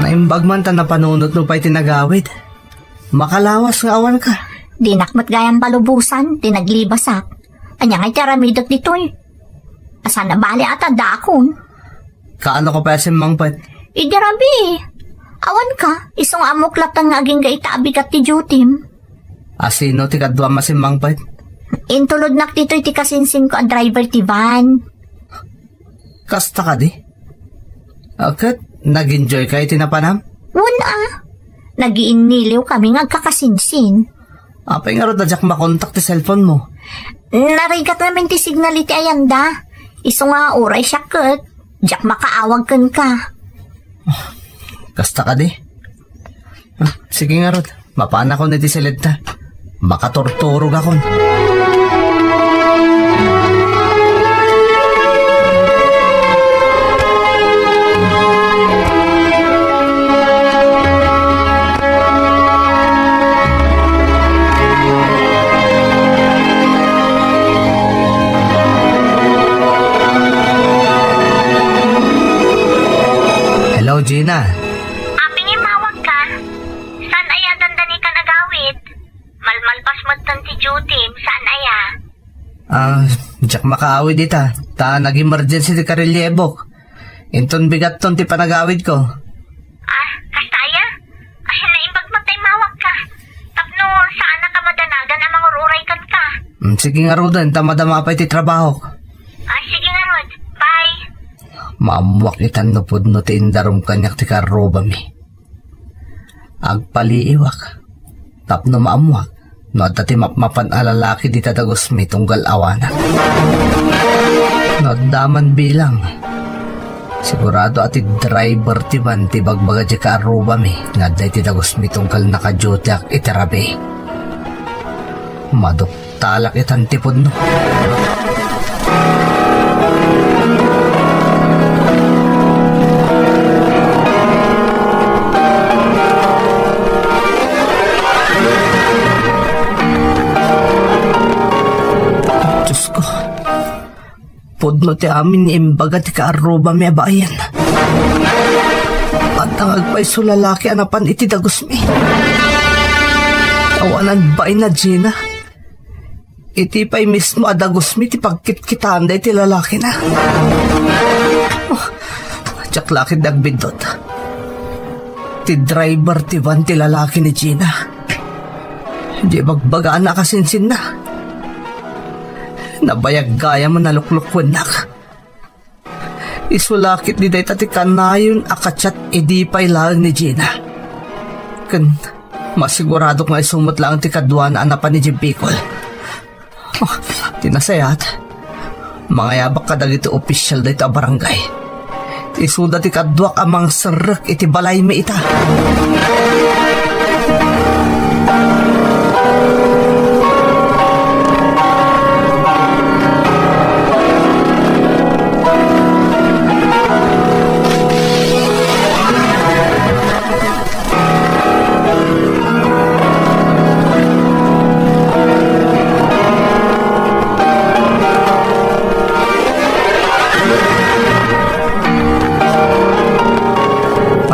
Naimbag man ta napanunotmo pay ti nagawid. Makalawas nga awanka. Dinak met gayam palubosan ti naglibasak. Ania ngay ti aramidek ditoy? Saan a bali a ta dakon? Kaano ka pay a simmangpet? Idi rabii. Awanka, isu nga ammok latta nga agingga ita a bigat ti duty-m. Asino ti kaduam a simmangpet? Intulodnak ditoy ti kasinsinko a driver ti van. Kasta kadi? Ah, ket nag-enjoyka iti napanam? Wen a. Nagiinniliwkami nga agkakasinsin. Apay ngarud a diak makontak ti cellphone-mo? Narigat ngamin ti signal iti ayanda. Isu nga uray siak ket diak makaawag kenka. Kasta kadi? Ah, sige ngarud. Mapanakon iti siledta. Makaturturogakon. Hello, Gina. Apay nga immawagka? Saan aya dandani kan agawid? Malmalpas metten ti duty-m, saan aya? Ah, diak makaawid ita, ta nag-emergency ti karelyebok. Inton bigatton ti panagawidko. Ah, kasta aya? Ay, naimbag met ta immawagka. Tapno saanaka madanagan a mangur-uray kenka. Mm, sige ngaruden, ta madama pay ti trabahok. Ah, sige ngarud. Bye. Maammoak itan no pudno ti indarum kaniak ti karrubami. Agpaliiwak tapno maammoak no adda ti mapmapan a lalaki dita dagusmi tunggal awanak. No adda man bilang, sigurado a ti driver ti van ti ibagbaga diay kaarrubami nga adda iti dagusmi tunggal nakaduteak iti rabii. Maduktalak itan ti pudno. Diosko, pudno ti amin nga imbaga ti kaarrubami a bain. Adda nga agpayso lalaki a napan iti dagusmi. Awanan bain a, Gina. Iti pay mismo a dagusmi ti pagkitkitaanda iti lalakina. Oh, diak la ketdi agbiddut. Ti driver ti van ti lalaki ni Gina. Di bagbagaanna a kasinsinna. Nabayag gayam a naluklukwennak. Isu la ketdi dayta ti kanayon a ka-chat idi pay laeng ni Gina. Ken masiguradok nga isu met laeng ti kaduana a napan idiay Bicol. Oh, ti nasayaat, mangayabak kadagiti opisial dayta a barangay. Isuda ti kaduak a mangserrek iti balaymi ita.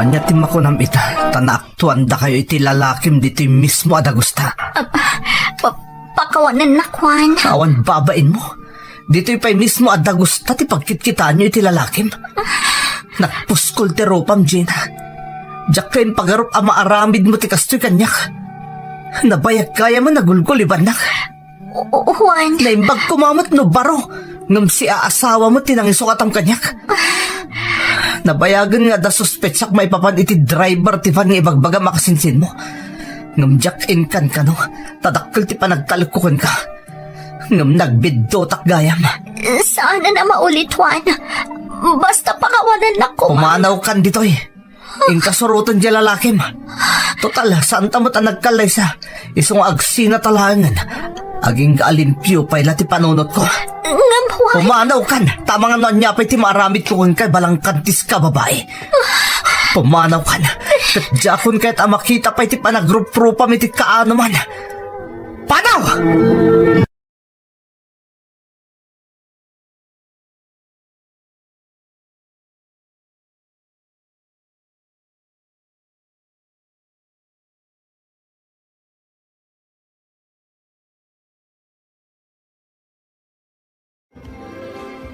Ania ti makunam ita, ta naaktuandakayo iti lalakim ditoy mismo a dagusta? Ah, pa-, pakawanennak, Juan. Awan babainmo. Ditoy pay mismo a dagusta ti pagkitkitaanyo iti lalakim. Nagpuskol ti rupam, Gina. Diak kayat pagarup a maaramidmo ti kastoy kaniak. Nabayag gayam a nagulgulibannak. O-, o-, Juan. Naimbag koma met no baro, ngem siaasawa met ti nangisungatam kaniak. Nabayagen nga adda suspetsak maipapan iti driver ti van nga ibagbagam a kasinsinmo. Ngem diak inkankano, ta dakkel ti panagtalekko kenka. Ngem nagbiddutak gayam. Saanen a maulit, Juan. Basta pakawanennak koma. Pumanawkan ditoy. Inka suroten diay lalakim. Total, saanta met a nagkallaysa. Isu nga agsinata laengen. Agingga a limpio pay la ti panunotko. Ngem, Juan. Pumanawkan. Tama nga no ania pay ti maaramidko kenka, balangkantis ka, babai. Pumanawkan. Ket diakon kayat a makita pay ti panagruprupam iti kaanoman. Panaw!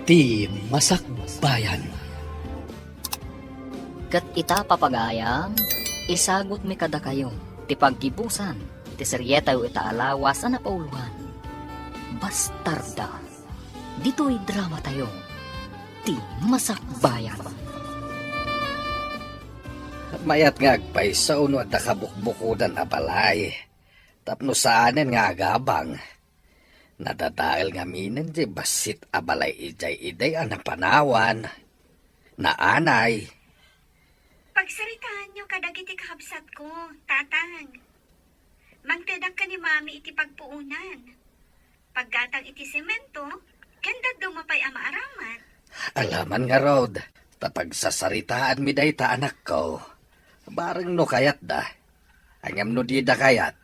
Ti Masakbayan. Ket ita, papagayam, isagutmi kadakayo ti paggibusan ti serietayo ita a lawas a napauloan, Bastarda. Ditoy dramatayo, Ti Masakbayan. Mayat nga agpayso no adda kabukbukodan a balay tapno saanen nga agabang. Nadadael ngaminen diay bassit a balay idiay idi a napanawan. Naanay. Pagsaritaanyo kadagiti kakabsatko, Tatang. Mangtedak ken ni Mami iti pagpuonan. Paggatang iti semento, ken dadduma pay a maaramat. Alaman ngarud, ta pagsasaritaanmi dayta, anakko. Bareng no kayatda. Ngem no dida kayat,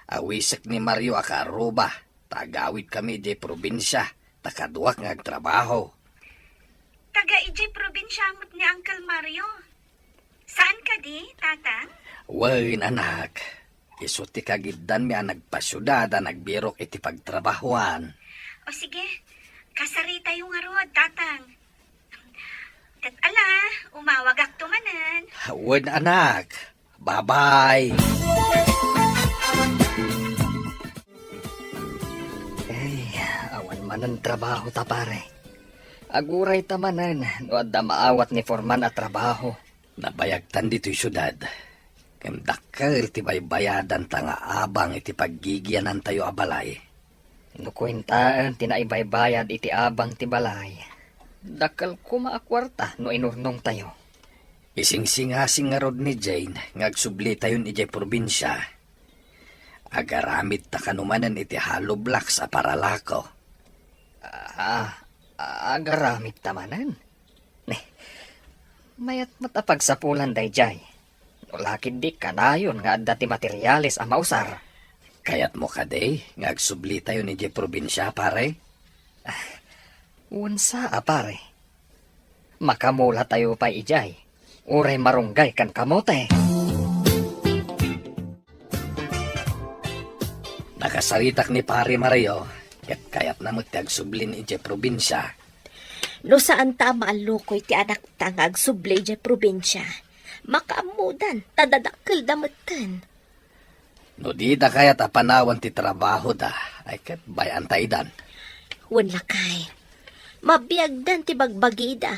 awisek ni Mario a kaarruba, ta agawidkami idiay probinsia, ta kaduak nga agtrabaho. Taga idiay probinsia met ni Uncle Mario. Saan kadi, Tatang? Wen, anak. Isu ti kagiddanmi a nagpasiudad a nagbirok iti pagtrabahoan. O sige, kasaritayo ngarud, Tatang. Ket ala, umawagakto manen. Wen, anak. Bye-bye. Ay, awan manen trabaho ta, pare. Agurayta manen no adda maawat ni Foreman a trabaho. Nabayagtan ditoy siudad, ngem dakkel ti baybayadanta nga abang iti paggigianantayo a balay. No kuentaen ti naibaybayad iti abang ti balay, dakkel koma a kuarta no inurnongtayo. Isingsingasing ngarud ni Jane nga agsublitayon idiay probinsia. Agaramidta kano manen iti hollow blocks a paralako. Ah, agaramidta manen? Mayat met a pagsapulan daydiay. No la ketdi kanayon nga adda ti materiales a mausar. Kayatmo kadi nga agsublitayon idiay probinsia, pare? Ah, wen sa a, pare. Makamulatayo pay idiay. Uray marunggay ken kamote. Saritak ni Pare Mario, ket kayatna met ti agsublin idiay probinsia. No saanta a maallukoy ti anakta nga agsubli idiay probinsia, makaammodan, ta dadakkelda metten. No dida kayat a panawan ti trabahoda, ay ket bay-anta idan. Wen lakay, mabiagdan ti bagbagida.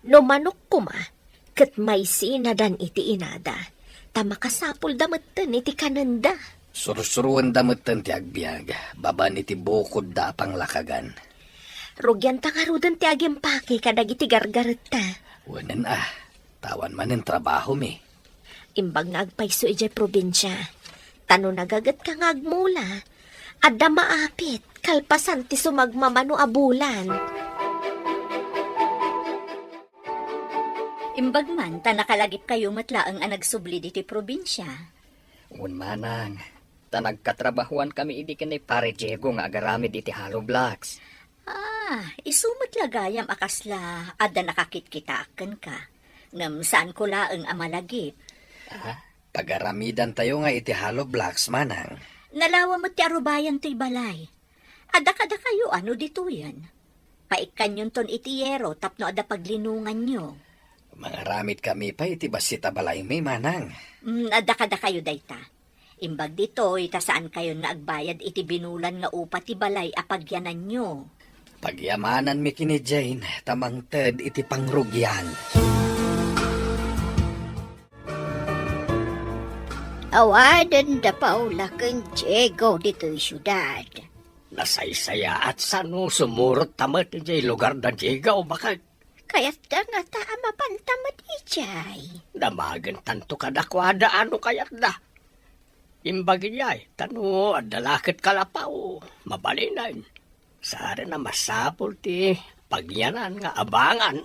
No manok koma, ket maisinadan iti inada, ta makasapulda metten iti kanenda. Sursuroenda metten ti agbiag, babaen iti bukodda a panglakagan. Rugianta ngaruden ti agimpake kadagiti gargaretta. Wenen a, ta awan manen trabahomi. Imbag nga agpayso idiay probinsia. Ta no nagagetka nga agmula, adda maapit, kalpasan ti sumagmamano a bulan. Imbag man ta nakalagipkayo met laeng a nagsubli ditoy probinsia. Wen manang, ta nagkatrabahoan kami idi ken ni Pare Diego nga agaramid iti hollow blocks. Ah, isu met la gayam a kasla adda nakakitkitaak kenka. Ngem saanko laeng a malagip. Ah, pagaramidantayo nga iti hollow blocks, manang. Nalawa met ti arubayan toy balay. Adda kadakayo a no ditoyen. Paikkanyonton iti yero tapno adda paglinonganyo. Mangaramid kami pay iti bassit a balaymi, manang. Mm, adda kadakayo dayta. Imbag ditoy, ta saankayon nga agbayad iti binulan nga upa ti balay a pagyananyo. Pagyamananmi ken ni Jane, ta mangted iti pangrugian. Awanen da Paula ken Diego ditoy siudad. Nasaysayaat sano sumurot ta met idiay lugar da Diego, baket. Kayatda ngata a mapanta met idiay. Damagentanto kadakuada a no kayatda. Imbag idiay, ta no adda la ket kalapaw, mabalinen. Saan a masapul ti pagyanan nga abangan.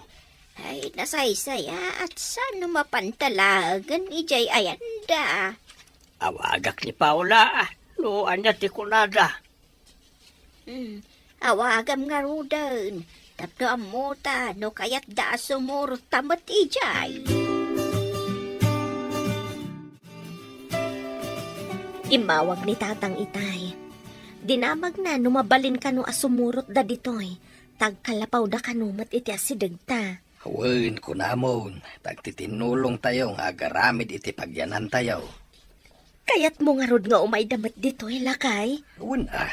Ay, nasaysayaat sano mapanta laengen idiay ayanda. Awagak ni Paula, no ania ti kunada. Hmm, awagam ngaruden, tapno ammota no kayatda a sumurot ta met idiay. Immawag ni Tatang itay. Dinamagna no mabalin kano a sumurotda ditoy, ta agkalapawda kano met iti asidegta. Wen, kunamon, ta agtitinnulongtayo nga agaramid iti pagyanantayo. Kayatmo ngarud nga umayda met ditoy, lakay? Wen a.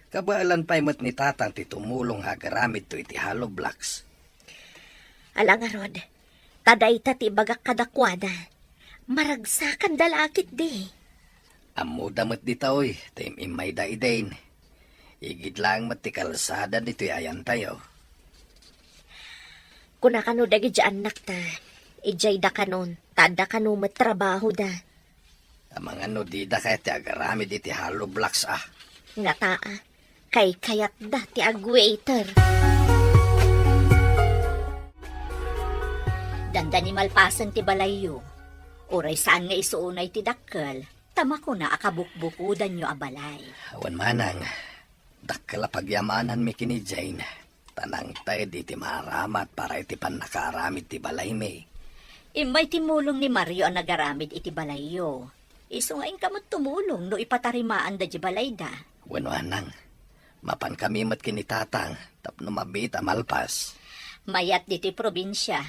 Kabaelan pay met ni Tatang ti tumulong nga agaramidto iti hollow blocks. Ala ngarud, ta dayta ti ibagak kadakuada. Maragsakanda la ketdi. Ammoda met ditoy, ta im-immayda idin. Igid laeng met ti kalsada ditoy ayantayo. Kuna kano dagiti annakta, idiayda kanon, ta adda kano met trabahoda. Amangan no dida kayat ti agaramid iti hollow blocks a. Ngata a, kaykayatda ti agwaiter. Dandani malpasen ti balayyo. Uray saan nga isu unay ti dakkel, ta makuna a kabukbukodanyo a balay. Awan manang, dakkel a pagyamananmi ken ni Jane, ta nangted iti maaramat para iti pannakaaramid ti balaymi. Immay timmulong ni Mario a nagaramid iti balayyo. Isu nga inka met tumulong no ipatarimaanda di balayda. Wenno, anang, mapankami met ken ni Tatang tapno mabiit a malpas. Mayat ditoy probinsia,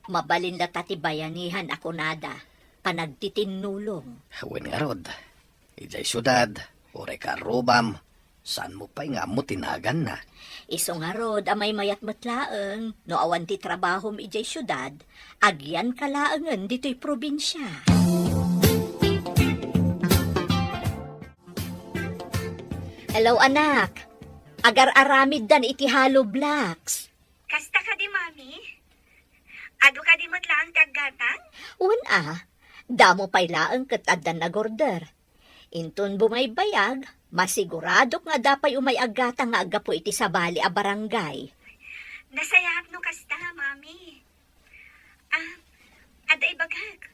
mabalin latta ti bayanihan a kunada, panagtitinnulong. Wen ngarud, idiay siudad, uray karrubam, saanmo pay nga ammo ti naganna? Isu ngarud a maymayat met laeng, no awan ti trabahom idiay siudad, agyanka laengen ditoy probinsia. Hello, anak. Agar-aramiddan iti hollow blocks. Kasta kadi, Mami? Adu kadi met laeng ti aggatang? Wen a, damo pay laeng ket addan nagorder. Inton bumaybayag, masiguradok nga adda pay umay aggatang nga aggapu iti sabali a barangay. Nasayaat no kasta, Mami. Ah, adda ibagak.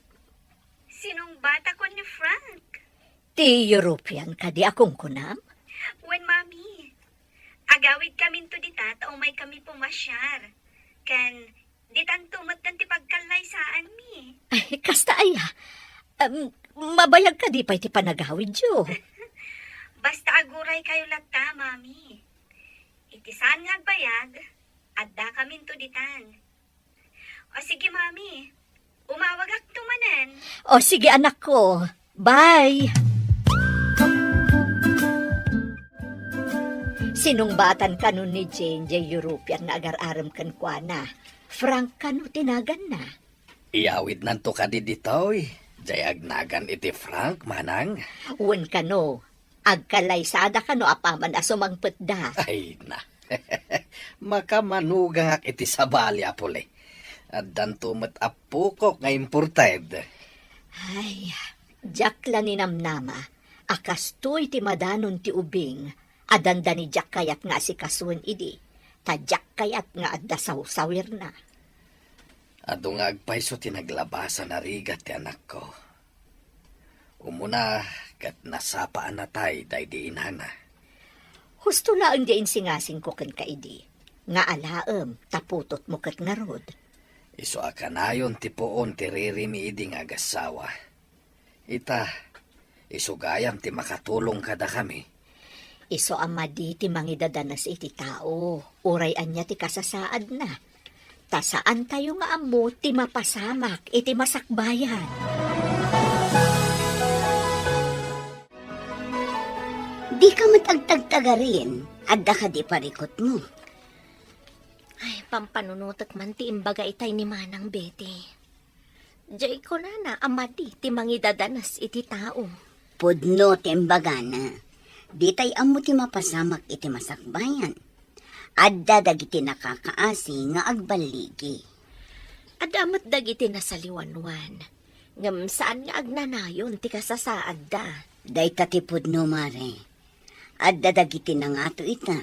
Sinong bata kun ni Frank? Ti European kadi a kunkunam? Wen, Mami. Agawidkaminto dita ta umaykami pumasiar. Ken ditanto metten ti pagkallaysaanmi. Ay, kasta aya. Em, mabayag kadi pay ti panagawidyo? Basta aguraykayo latta, Mami. Iti saan nga agbayag, addakaminto ditan. O sige, Mami. Umawagakto manen. O sige, anakko. Bye! Sinungbatan kano ni Jane jay European nga agar-arem kenkuana. Frank kano ti naganna. Iyawidnanto kadi ditoy, jay agnagan iti Frank, manang? Wen kano, agkalaysada kano apaman a sumangpetda. Ay na. Makamanugangak iti sabali a puli. Addanto met appokok nga imported. Ay, diak la ninamnama a kastoy ti madanon ti ubing a dandani diak kayat nga asikasuen idi, ta diak kayat nga adda sawsawirna. Adu nga agpayso ti naglabasan a rigat ti anakko. Umuna ket nasapa a natay daydi inana. Husto laeng ti insingasingko kenka idi, nga alaem ta putotmo ket ngarud. Isu a kanayon ti puon ti ririmi idi nga agassawa. Ita, isu gayam ti makatulong kadakami. Isu a madi ti mangidadanes iti tao, uray ania ti kasasaadna. Ta saantayo nga ammo ti mapasamak iti masakbayan. Dika met agtagtagarin, adda kadi parikutmo? Ay, pampanunotek man ti imbaga itay ni Manang Betty. Jay kunana a madi ti mangidadanes iti tao. Pudno ti imbagana. Ditay ammo ti mapasamak iti masakbayan. Adda dagiti nakakaasi nga agballigi. Adda met dagiti nasaliwanwan, ngem saan nga agnanayon ti kasasaadda. Dayta ti pudno, Mare. Adda dagiti nangato ita,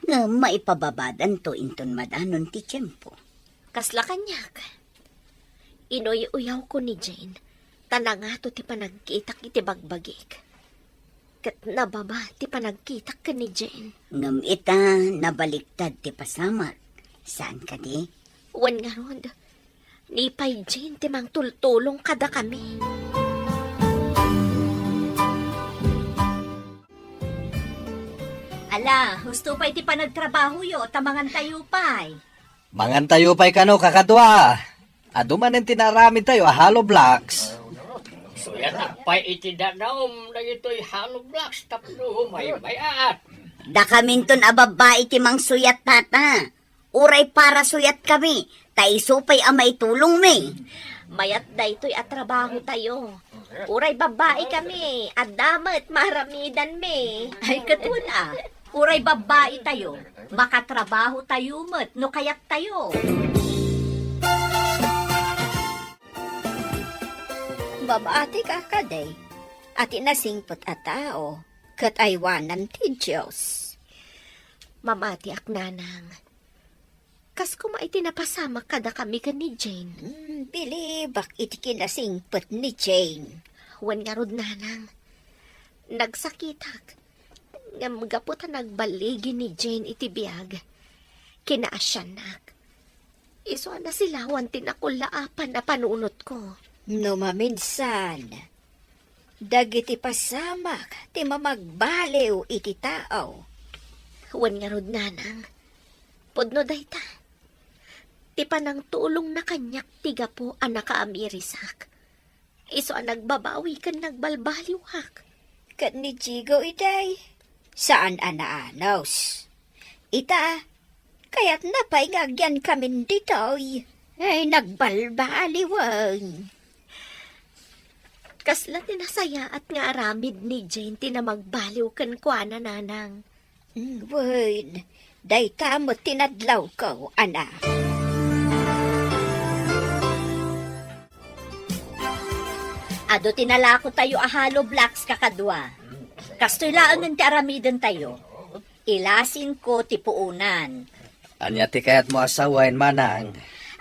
ngem maipababadanto inton madanon ti tiempo. Kasla kaniak, inuy-uyawko ni Jane, ta nangato ti panagkitak iti bagbagik. Ket nababa ti panagkitak ken ni Jane. Ngem ita, nabaliktad ti pasamak. Saan kadi? Wen ngarud, ni pay Jane ti mangtultulong kadakami. Ala, husto pay ti panagtrabahoyo, ta mangantayo pay. Mangantayo pay kano, kakadua. Adu manen ti naaramidtayo a hollow blocks. Suyatak pay iti dadaom dagitoy hollow blocks tapno umaymay-at. Dakaminton a babbai ti mangsuyat, tata. Uray para suyatkami, ta isu pay a maitulongmi. Mayat daytoy a trabahotayo. Uray babbai kami, adda met maaramidanmi. Ay, ket wen a, uray babbaitayo, makatrabahotayo met no kayattayo. Mamati ka kadi, a ti nasingpet a tao, ket aywanam ti Dios. Mamatiak, nanang. Kas koma iti napasamak kadakami ken ni Jane. Hmm, bilibak iti kinasingpet ni Jane. Wen ngarud, nanang, nagsakitak. Ngem gapu ta nagballigi ni Jane iti biag, kinaasiannak. Isu a nasilawan ti nakullaapan a panunotko. No maminsan, dagiti pasamak ti mamagbaliw iti tao. Wen ngarud, nanang, pudno dayta. Ti panangtulongna kaniak ti gapu a nakaamirisak. Isu a nagbabawi ken nagbalbaliwak. Ket ni Jigo idiay, saan a naanus. Ita, kayatna pay nga agyankamin ditoy. Ay, nagbalbaliwen. Kasla ti nasayaat nga aramid ni Jane ti namagbaliw kenkuana, nanang. Mm, wen, dayta met ti nadlawko, ana. Adu ti nalakotayo a hollow blocks, kakadua. Kastoy laengen ti aramidentayo. Ilasinko ti puonan. Ania ti kayatmo a sawen, manang?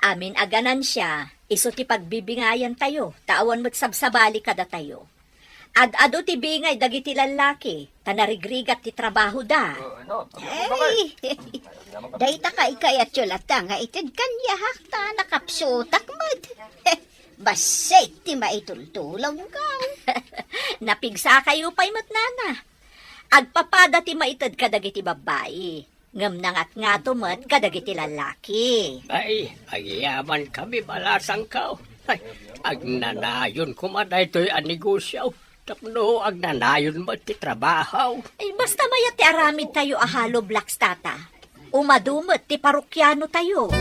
Amin a ganansia, isu ti pagbibingayantayo, ta awan met sabsabali kadatayo. Ad-adu ti bingay dagiti lallaki, ta narigrigat ti trabahoda. Ay, dayta kaikayatyo latta nga ited kaniak, ta nakapsutak met. Bassit ti maitultulongko. Napigsakayo pay met, nana. Agpapada ti maited kadagiti babbai, ngem nangatngato met kadagiti lallaki. Ay, agyamankami, balasangko. Ay, agnanayon koma daytoy a negosio. Tapno agnanayon met ti trabaho. Ay, basta mayat ti aramidtayo a hollow blocks, tata. Umadu met ti parokianotayo.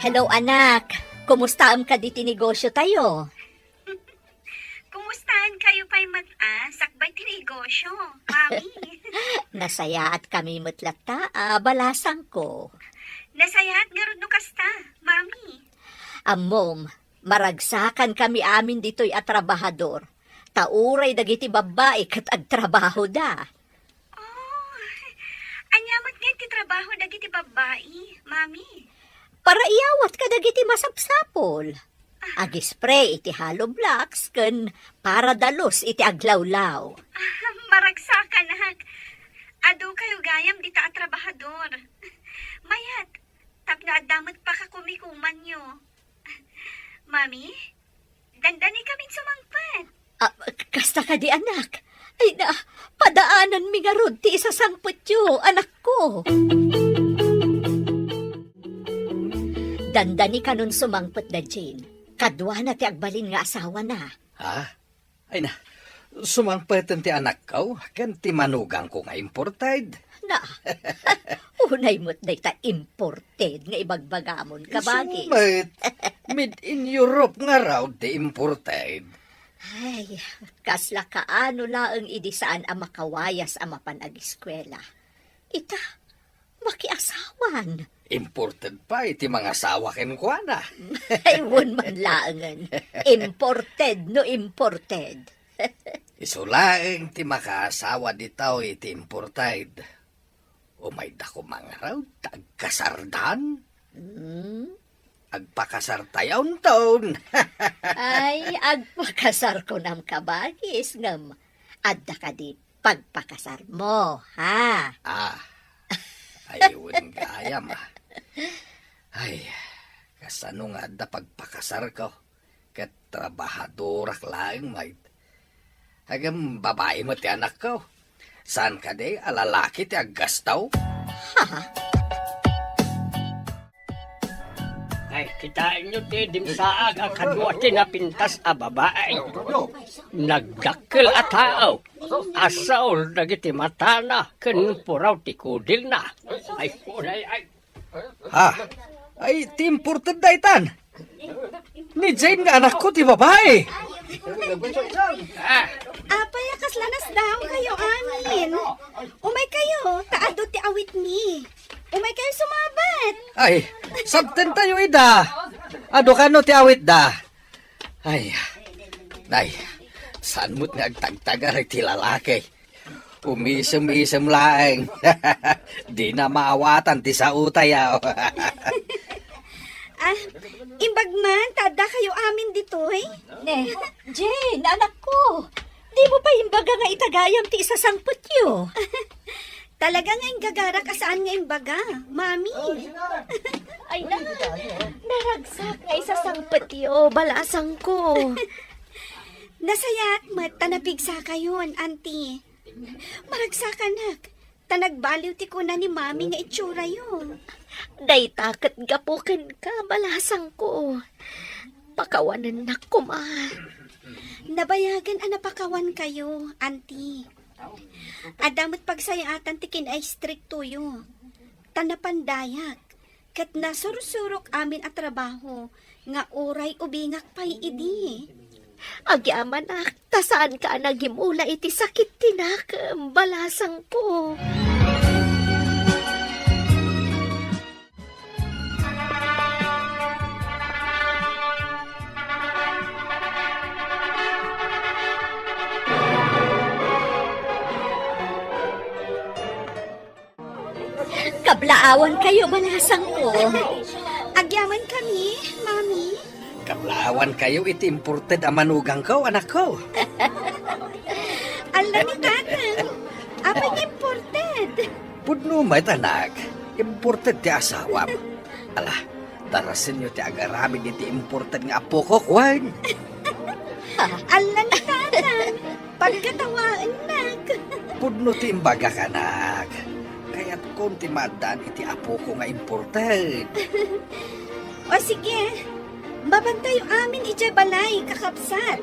Hello, anak. Kumustaem kadi ti negosyotayo? Kumustaenkayo pay met a sakbay ti negosyo, Mami? Nasayaatkami met latta a balasangko. Nasayaat ngarud no kasta, Mami. Ammom, maragsakankami amin ditoy a trabahador, ta uray dagiti babbai ket agtrabahoda. Oh, ania met ngay ti trabaho dagiti babbai, Mami? Paraiyawat kadagiti masapsapul. Agispray iti hollow blocks ken paradalus iti aglawlaw. Ah, maragsakanak. Adukayo gayam dita a trabahador. Mayat, tapno adda met pakakumikumanyo. Mami, dandanikamin sumangpet. Ah, k-, kasta kadi, anak? Ay na, padaananmi ngarud ti isasangpetyo, anakko. Dandanikanon sumangpet da Jane. Kaduana ti agbalin nga asawana. Ha? Ay na, sumangpeten ti anakko ken ti manugangko nga imported. Na, unay met dayta imported nga ibagbagamon, kabagis. Isu met, made in Europe ngarud ti imported. Ay, kasla kaano laeng idi saan a makawayas a mapan agiskuela. Ita, makiasawan. Imported pay ti mangasawa kenkuana. Ay, wen man laengen. Imported no imported. Isu laeng ti makaasawa ditoy iti imported. Umayda koma ngarud ta agkasardan. Hmm? Agpakasartayo inton. Ay, agpakasar kunam, kabagis, ngem adda kadi pagpakasarmo, ha? Ah, ay, wen gayam, ah. Ay, kasano nga adda pagpakasarko? Ket trabahadorak laeng met. Ngem babai met ti anakko. Saan kadi a lalaki ti aggastaw? Ha? Ay, kitaenyo ti dimsaag a kadua ti napintas a babai. Nagdakkel a tao. Asaul dagiti matana ken puraw ti kudilna. Ay, ay, ay. Ha? Ay, ti imported daytan. Ni Jane nga anakko ti babai. Ah, Apay a kasla nasdaawkayo amin? Umaykayo, ta adu ti awitmi. Umaykayo sumabet. Ay, sabtentayo ida. Adu kano ti awitda? Ay, ay, saan met nga agtagtagar ti lalaki? Umisem-isem laeng. Dina maawatan ti saotayo. Ah, imbag man, ta addakayo amin ditoy? Ne, Jane, anakko, dimo pay imbaga nga ita gayam ti isasangpetyo? Talaga nga inggagarak a saan nga imbaga, Mami. Ay na, naragsak nga isasangpetyo, balasangko. Nasayaat met ta napigsakayon, Auntie. Maragsakanak, ta nagbaliw ti kuna ni Mami nga itsura'yo. Dayta ket gapu kenka, balasangko. Pakawanennak koma. Nabayagen a napakawankayo, Auntie. Adda met pagsayaatan ti kinaistriktoyo. Ta napandayak, ket nasursurok amin a trabaho nga uray ubingak pay idi. Agyamanak, ta saanka a nagimula iti sakit ti nakem, balasangko. Kablaawankayo, balasangko. Agyamankami, Mami. Kablaawankayo iti imported a manugangko, anakko. Alla ni Tatang, apay nga imported? Pudno met, anak. Imported ti asawam. Ala, darasenyo ti agaramid iti imported nga apokok, wen? Ala ni Tatang, pagkatawaennak. Pudno ti imbagak, anak. Kayatkon ti maaddaan iti apoko nga important. O sige, mabantayo amin idiay balay, kakabsat.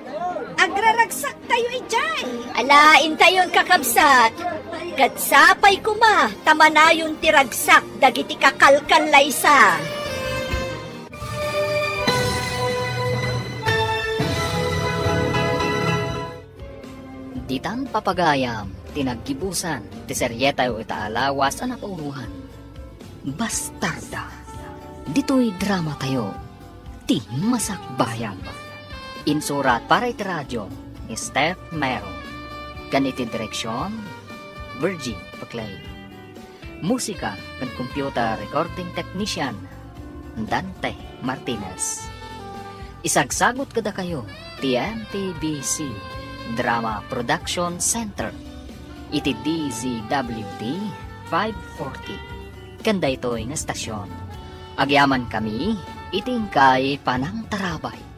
Agraragsaktayo idiay. Ala, intayon, kakabsat. Ket sapay koma ta manayon ti ragsak dagiti kakalkallaysa. Ditan papagayam ti naggibusan ti serietayo ita a lawas a napauloan, Bastarda. Ditoy dramatayo, ti Masakbayan. Insurat para iti radio ni Steph Mero. Ken iti direksion, Virgie Paclay. Musika ken computer recording technician, Dante Martinez. Isagsagut kadakayo ti M T B C Drama Production Center iti D Z W T five forty. Ken daytoy nga estasion, agyamankami iti inkay panangtarabay.